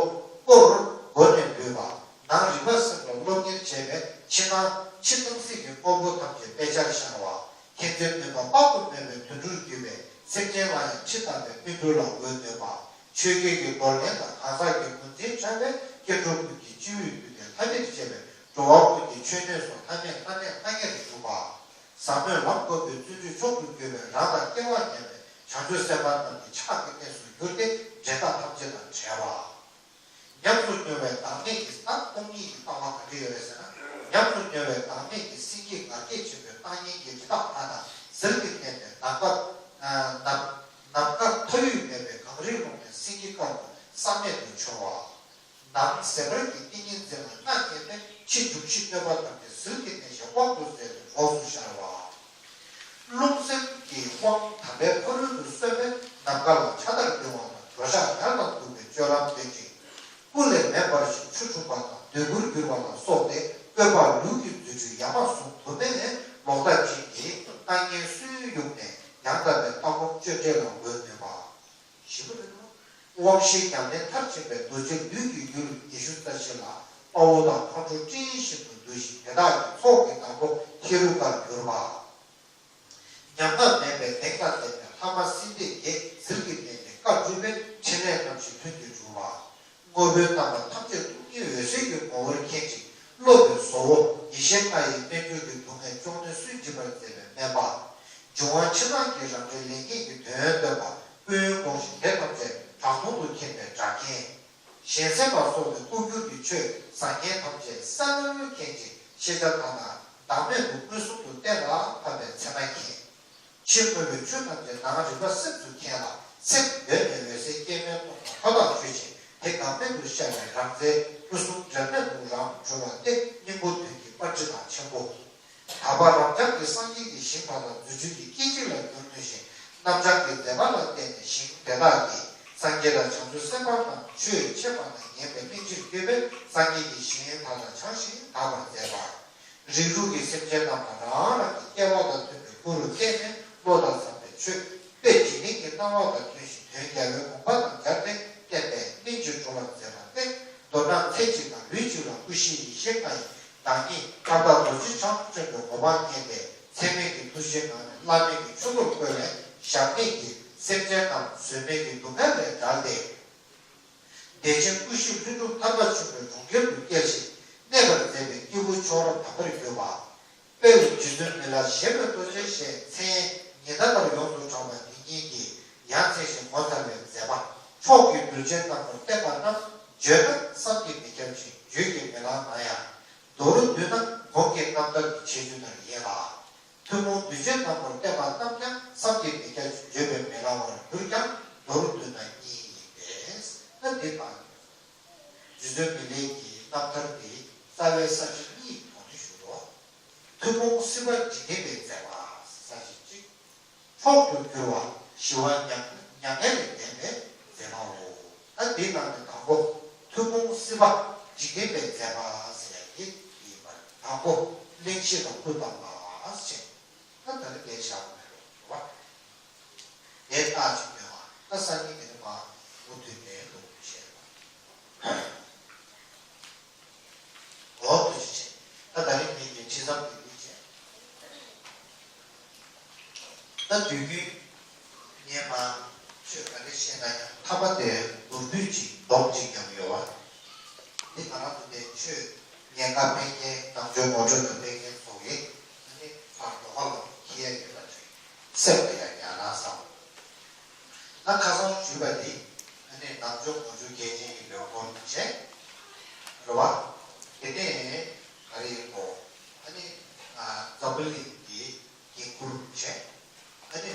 སྐོར་སྒོ་ནས་འབུད་པ། ནང་རིག་པ་སེམས་ལ་སློབ་གཉེར་བྱས་པས་ཕྱི་ནང་ཕྱི་སྣང་སྲིད་ཀྱི་དངོས་པོ་ཐམས་ཅད་དཔེ་ཆར་ཤར་བ། མཁྱེན་བརྩེ་ནུས་པ་དཔག་ཏུ་མེད་པའི་དོན་གྲུབ་གྱུར་པས་སེམས་ཅན་ལ་ཡང་ཕྱི་དག་པའི་སྨིན་གྲོལ་ལ་འགོད་འདོད་པ། ཆོས་བརྒྱད་ཀྱི་འདོར་ལེན་དང་གང་ཟག་གི་ངོས་འཛིན་བྲལ་བས་སྐྱེ་འགྲོ་ཀུན་གྱི་སྤྱི་བོས་བསྡུས་ཏེ་ལྷ་མིར་བཅས་པའི་འགྲོ་བ་ཀུན་གྱི་མཆོད་གནས་སུ་ཐ་མལ་མཐའ་ནས་ཐ་སྙད་དུ་གྲུབ་པ། ཟབ་མོའི་ལམ་བསྒོམ་པའི་བརྩོན་འགྲུས་མཆོག་ཏུ་གྱུར་པས་རང་དང་སྐལ་བ་མཉམ་པའི་བྱང་ཆུབ་སེམས་དཔའ་རྣམས་ཀྱི་ཕྱག་གི་གནས་སུ་གྱུར་ཏེ་འདྲེན་པ་ཐམས་ཅད་དང་བྲལ་བ། ཉམས་སུ་མྱོང་བའི་བདག་མེད་ཀྱི་ད་སྟོང་ཉིད་ཀྱི་ལྟ་བ་ག་འདྲ་ཡོད་རེད་ཟེར་ན། ཉམས་སུ་མྱོང་བའི་བདག་མེད་ཀྱི་སེང་གེ་ངར་སྐད་ཆེན་པོས་བརྟག་གཉིས་ཀྱི་རི་དྭགས་ལྷ་དང་ཟིལ་གྱིས་མནན་ཏེ་ནམ་མཁའ་ནམ་ནམ་མཁའ་མཐའ་དབུས་མེད་པའི་གངས་རིའི་ཀློང་ནས་སེང་གེ་དཀར་པོ་བསམ་མེད་དུ་འཕྱོ་བ། ནང་ཟད་པར་གྱི་ཏིང་ངེ་འཛིན་ལ་མངའ་བརྙེས་ཏེ་ཕྱི་འབྱུང་བཞི་གནོད་པ་ཐམས་ཅད་ཟིལ་གྱིས་མནན་ཞིང་དབང་དུ་མཛད་པའི་གྲོགས་སུ་ཤར་བ། རླུང་སེམས་ཀྱི་དབང་དམ་པའི་ཕ་རོལ་ཏུ་སོན་པས་ནམ་མཁའ་ལ་ཕྱག་དར་འབུལ་བ་དང་འགྲོ་འཆག་ཉ་དང་འདུག་པའི་སྤྱོད་ལམ་སྟོན་ཅིང་། སྐུ་ལས་མེ་འབར་ཞིང་ཆུ་འཁྲུགས་པ་དང་རྡོ་སྦུར་འགྱུར་བ་ལ་སོགས་ཏེ་བཀོད་པ་ལུས་ཀྱི་རྫུ་འཕྲུལ་ཡ་མ་ཟུང་དུ་མས་ལོག་ལྟ་ཅན་གྱི་ལྟ་ངན་སུའི་ ཡུམ་ནས་ཡང་དག་པའི་ལྟ་སྒོམ་སྤྱོད་འབྲས་ལ་འོས་སྣོན་པ། ཞིག་པ་རེད་དོ། དབང་བཞིའི་ཉམས་ལེན་མཐར་ཕྱིན་པའི་རྡོ་རྗེ་ལུས་ཀྱི་རྒྱུད་ཉི་ཤུ་རྩ་བཞི་ལ་དཔའ་བོ་དང་མཁའ་འགྲོ་སྤྲིན་བཞིན་དུ་འདུ་ཞིང་དེ་དག་གི་ཚོགས་ཀྱི་བདག་པོ་ཧེ་རུ་ཀར་གྱུར་པ། ཉམས་རྟོགས་མེད་པའི་གདེང་དང་ལྡན་པའི་ལྷ་མ་སྲིན་སྡེ་བརྒྱད་ཟིལ་གྱིས་མནན་ཏེ་བཀའ་སྒྲུབ་པའི་ཕྲིན་ལས་རྣམ་བཞི་ལྷུན་གྱིས་གྲུབ་པ། དངོས་པོའི་རྣམ་པ་ཐམས་ཅད་སྟོང་ཉིད་འོད་གསལ་གྱི་ངོ་བོར་མཁྱེན་ཅིང་སློབ་པའི་བཟོ་བོ་ཡེ་ཤེས་ལྔ་ཡི་རྣལ་འབྱོར་གྱི་སྡུག་བསྔལ་གཅོང་ནད་སུན་འབྱིན་པར་མཛད་པའི་སྨན་པ། འབྱུང་བ་ཕྱི་ནང་གི་རང་རིག་ལས་ངེས་ཀྱི་དོན་སྟོན་པ་ཀུན་དགོངས་ཤིང་དེ་ཐམས་ཅད་དྲང་སྟོང་དུ་མཁྱེན་པའི་སྒྲ་མཁན། གཞན་སེམས་ལ་སོགས་པའི་ལྐོག་གྱུར་གྱི་ཆོས་ཟང་ངེ་ཐམས་ཅད་གསལ་སྣང་མཁྱེན་ཅིང་ཤེས་བྱ་དག་དང་བདག་མེད་དུ་མངོན་སུམ་དུ་གཏན་ལ་ཕབ་པའི་ཚད་མ་མཁྱེན། ཕྱི་དངོས་པོའི་ཆོས་ཐམས་ཅད་ནང་རིག་པ་སེམས་སུ་མཁྱེན་ལ་སེམས་གདོད་ནས་འོད་གསལ་སྐྱེ་མེད་རྟོགས་པ་མཐའ་དག་ཆོས་ཅན། དེ་འགག་མེད་དུ་ཤར་བའི་རང་རྩལ་སྐུ་གསུམ་འབྲལ་མེད་དུ་རང་གྲོལ་བ་སྟེ་སྙིང་པོ་དོན་གྱི་དཔལ་ཁྲི་དང་ཆེན་པོ། དག་པ་རབ་འབྱམས་ཀྱི་སངས་རྒྱས་ཀྱི་ཞིང་དག་དང་རྫུ་འཕྲུལ་གྱི་སྐད་ཅིག་ལ་འགྱུར་ནུས་ཤིང་རྣམ་བྱང་གི་མཛད་པ་ལ་བརྟེན་ནས་ཞིང་དེ་དག་གི་སངས་རྒྱས་དང་བྱང་ཆུབ་སེམས་དཔའ་རྣམས་ཆོས་འཆད་པ་ན་ཉན་པའི་གླིང་ཕྱིར་བསྐྱོད་པས་སངས་རྒྱས་ཀྱི་ཞིང་དག་དང་བྱང་ཞིང་དག་པར་མཛད་པ། རིགས་དྲུག་གི་སེམས་ཅན་རྣམས་ལ་རང་རང་གི་སྐལ་བ་དང་མཐུན་པའི་སྐུ་རུ་བསྟན་ནས་བློ་དང་འཚམས་པའི་ཆོས་དཔེ་འཇིག་རྟེན་གྱི་སྣང་བ་དང་མཐུན་ཞིང་དོན་རྒྱལ་བའི་དགོངས་པ་དང་སྦྱར་ཏེ་བསྟན་པས་གླིང་ཕྱིར་གྲོལ་བར་མཛད་པ་སྟེ། མདོར་ན་ཚེ་གཅིག་དང་ལུས་གཅིག་ལ་སྐུ་བཞིའི་ཡེ་ཤེས་ལྔ་ཡི་བདག་ཉིད་ཁྱབ་བདག་རྡོ་རྗེ་འཆང་ཆེན་པོའི་གོ་འཕང་བརྙེས་ཏེ་ཚད་མེད་ཀྱི་ཐུགས་རྗེའི་ངང་ནས་བླ་མེད་ཀྱི་ཆོས་སྐུར་བསྐོས་ནས་བཞག་ནས་ཀྱི་སེམས་ཅན་རྣམས་བཟོད་མེད་ཀྱི་སྡུག་བསྔལ་ལས་བསྒྲལ་ཏེ། བདེ་ཆེན་སྐུ་བཞི་ལྷུན་གྲུབ་ཐར་པ་ཆེན་པོའི་གྲོང་ཁྱེར་དུ་སྐྱེལ་ཞིང་གནས་པར་མཛད་པའི་སྐྱེས་བུ་མཆོག་རབ་དམ་པར་གྱུར་པ། དཔལ་རྗེ་བཙུན་མི་ལ་བཞད་པའི་རྡོ་རྗེ་ཞེས་མཚན་ཉི་ཟླ་ལྟར་ཡོངས་སུ་གྲགས་པ་འདི་ཉིད་ཀྱི་ཡང་མཚན་ཞིང་ངོ་མཚར་བའི་མཛད་པ། མཆོག་གི་གདུལ་བྱའི་རྣམ་ཐར་བསྟན་པ་རྣམས་བརྗོད་ན་བསམ་གྱིས་མི་ཁྱབ་ཅིང་བརྗོད་ཀྱིས་མི་ལང་ན་ཡང་། མདོ་རུ་བསྡུས་ན་གོང་གི་རྣམ་ཐར་གྱི་ཁྱད་ཆོས་ལྟར་ཡིན་ལ། ཐུན་མོང་གདུལ་བྱའི་རྣམ་པར་བསྟན་པ་རྣམས་ཀྱང་བསམ་གྱིས་མི་ཁྱབ་ཅིང་བརྗོད་པས་མི་ལང་བར་གྱུར་ཀྱང་མདོ་རུ་བསྡུས་ན་གཉིས་ཡིན་པས་ན་འདི་དང་། རྗེ་བཙུན་མི་ལའི་གི་རྣམ་ཐར་འདི་རྩ་བའི་ས་བཅད་གཉིས་ཐོག་ནས་ཞུ་རོགས། ཐུན་མོང་སྲིད་པ་འཇིག་རྟེན་པའི་མཛད་པ་ས་བཅད་གཅིག་མཆོག་ཏུ་གྱུར་པ་ཞི་བ་མྱ་མྱ་ངན་ལས་འདས་པའི་མཛད་པའོ། ད་འདི་ནང་ནས་དང་པོ་ཐུན་མོང་སྲིད་པ་འཇིག་རྟེན་པའི་མཛད་པ་ཟེར་ཡ་འདི་ཡིན་པར་དང་པོ་གླེང་གཞི་དང་སྐུ་དང་མ་ཟེར། ད་ད་རེ་འདས་བཞག་པ་མེད་རོ་བ། དེ་ལྟ་ཅི་སྨོས་པ་ད་སང་ཉིན་དེ་ནི་མ་མུ་མཐུད་ནས་ལུགས་བཤད་པ། འོ་ཐུགས་རྗེ་ཆེ། ད་ད་རེ་ངེད་ཀྱི་ཁྲི་ཚབ་ཀྱི་ལུགས་བཤད། ད་དུས་རྒྱུན་ངས་མ་ཆོས་ག་རེ་བཤད་ན་ཡང་ཐ་མ་དེ་མདོར་བསྡུས་ཅིག་སྡོམ་ཅིག་ཀྱང་ཡོད་པ། འདི་ང་རང་ཚོ་དེ་ཆོས་ཉན་ཁ་སྤེལ་མཁན་ནང་ཆོས་ངོ་སྤྲོད་ལ་སྤེལ་མཁན་ཚོ་གིས་ཨ་ནི་ཕར་ལོགས་ཀ་ལ་ཁྱེར་ཡ་ཡོད་པ་ཅིག་སེམས་ལ་ཡང་ཉར་ན་བསམ། ད་ཁ་སང་ཞུས་པ་འདི་ཨ་ནི་ནང་ཆོས་ངོ་སྤྲོད་གལ་ཆེན་གྱི་ལོ་འཁོར་བྱས་རེད་བ། དེ་ནས་ག་རེ་ཡིན་གོ་ཨ་ནི་འཛམ་བུ་གླིང་འདི་འགན་འཁུར་བྱས་ཨ་ནི་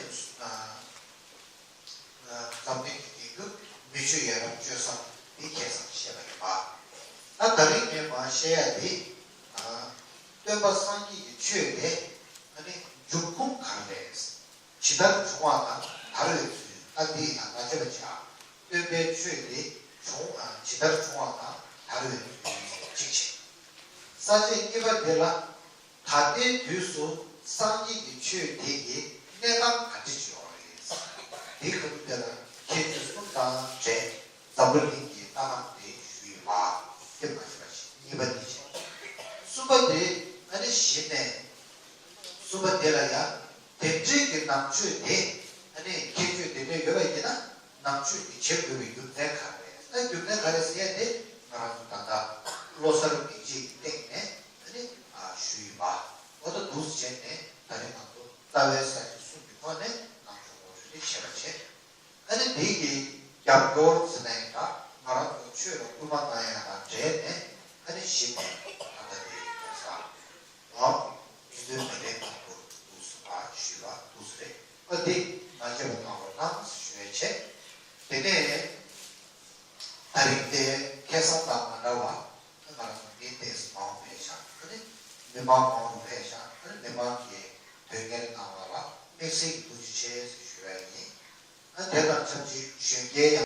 འཛམ་གླིང་གི་འགན་འཁུར་མི་ཆོས་ཡ་རབས་སྤྱོད་བཟང་འདི་ཁ་སང་བཤད་པ་ཡིན་པ། ད་ད་རིང་ངས་མ་བཤད་ཡ་འདི་སྟོན་པ་སངས་རྒྱས་ཀྱི་ཆོས་དེ་ཨ་ནི་འབྱུང་ཁུངས་ག་རེ་རེད། ཇི་ལྟར་བྱུང་བ་དང་དར་བའི་ཚུལ། ཨ་འདི་ཡང་ང་ཚོས་ལ་བྱ། སྟོན་པའི་ཆོས་དེ་བྱུང་ཨ་ཇི་ལྟར་བྱུང་བ་དང་དར་བའི་ཚུལ་གཅིག་བྱས། ས་བཅད་གཉིས་པ་དེ་ལ་ད་ལྟའི་དུས་སུ་སངས་རྒྱས་ཀྱི་ཆོས་དེ་གི་གནས་སྟངས་ག་འདྲ་ཅིག་ཡོད་རེད། དེའི་སྐབས་དེ་ལ་ཁྱད་ཆོས་གསུམ་དང་འབྲེལ་འཛམ་བུ་གླིང་གི་ལྟ་སྟངས་དེ་ཞུས་ཡོད་པ་དེ་མ་ཤེས་པ་ཞིག་གཉིས་པ་དེ་བྱས། གསུམ་པ་དེ་ཨ་ནི་གཞི་ནས་གསུམ་པ་དེ་ལ་ཡང་། དེ་འདྲའི་གི་ནང་ཆོས་དེ་ཨ་ནི་ཁྱད་ཆོས་དེ་འདྲ་ཡོད་པ་ཡིན་ན་ནང་ཆོས་དེ་བྱེད་དགོས་པའི་རྒྱུ་མཚན་ག་རེ་རེད། ཨ་རྒྱུ་མཚན་ག་རེ་ཟེར་ཡ་དེ་ང་རང་ཚོ་ད་ལྟ་བློ་གསར་སྒྲིག་གཞི་གི་སྟེང་ནས་ཨ་ནི་ཨ་ཞུས་ཡིན་པ། འོ་ད་འདུག་སེ་བྱས་ནས་ད་རེས་ང་ཚོ་རྩ་བའི་ས་བཅད་གསུམ་གྱི་ཐོག་ནས་ནང་ཆོས་ངོ་སྤྲོད་དེ་བྱས་པ་བྱས། ཨ་ནི་དེ་གི་རྒྱབ་སྐྱོར་ཟེར་ན་ཡང་འདྲ་ང་རང་ཚོ་ཆོས་ལ་སྐུལ་མ་གནང་ཡ་དང་འབྲེལ་ནས་ཨ་ནི་གཞི་ནས་ད་ལྟ་དེ་ཡིན་པ་ས། ཨོ། དེ་ཚོའི་མི་ལས་དང་པོར་འདུག་སེ་བ་ཞུས་པ་འདུག་སེ་རེད། ཨ་འདི་མ་བརྗེད་པ་གནང་རོགས་གནང་ཞུ་ཡ་བྱས། དེ་ནས་ད་རིང་དེ་ཁ་སང་དང་མ་འདྲ་བ་ང་རང་ཚོ་མི་ཏོག་ཙམ་མང་པོ་ཕེབས་ཤག་ཨ་ནི་མི་མང་མང་པོ་ཕེབས་ཤག་ཨ་ནི་མི་མང་གིས་དོན་གཉེར་གནང་བ་ལ་དམིགས་བསལ་གྱི་ཐུགས་རྗེ་ཆེ་ཞུ་ཡ་ཡིན། ཨ་དེ་དང་ཆབས་ཅིག་གཞོན་སྐྱེས་ཡང་།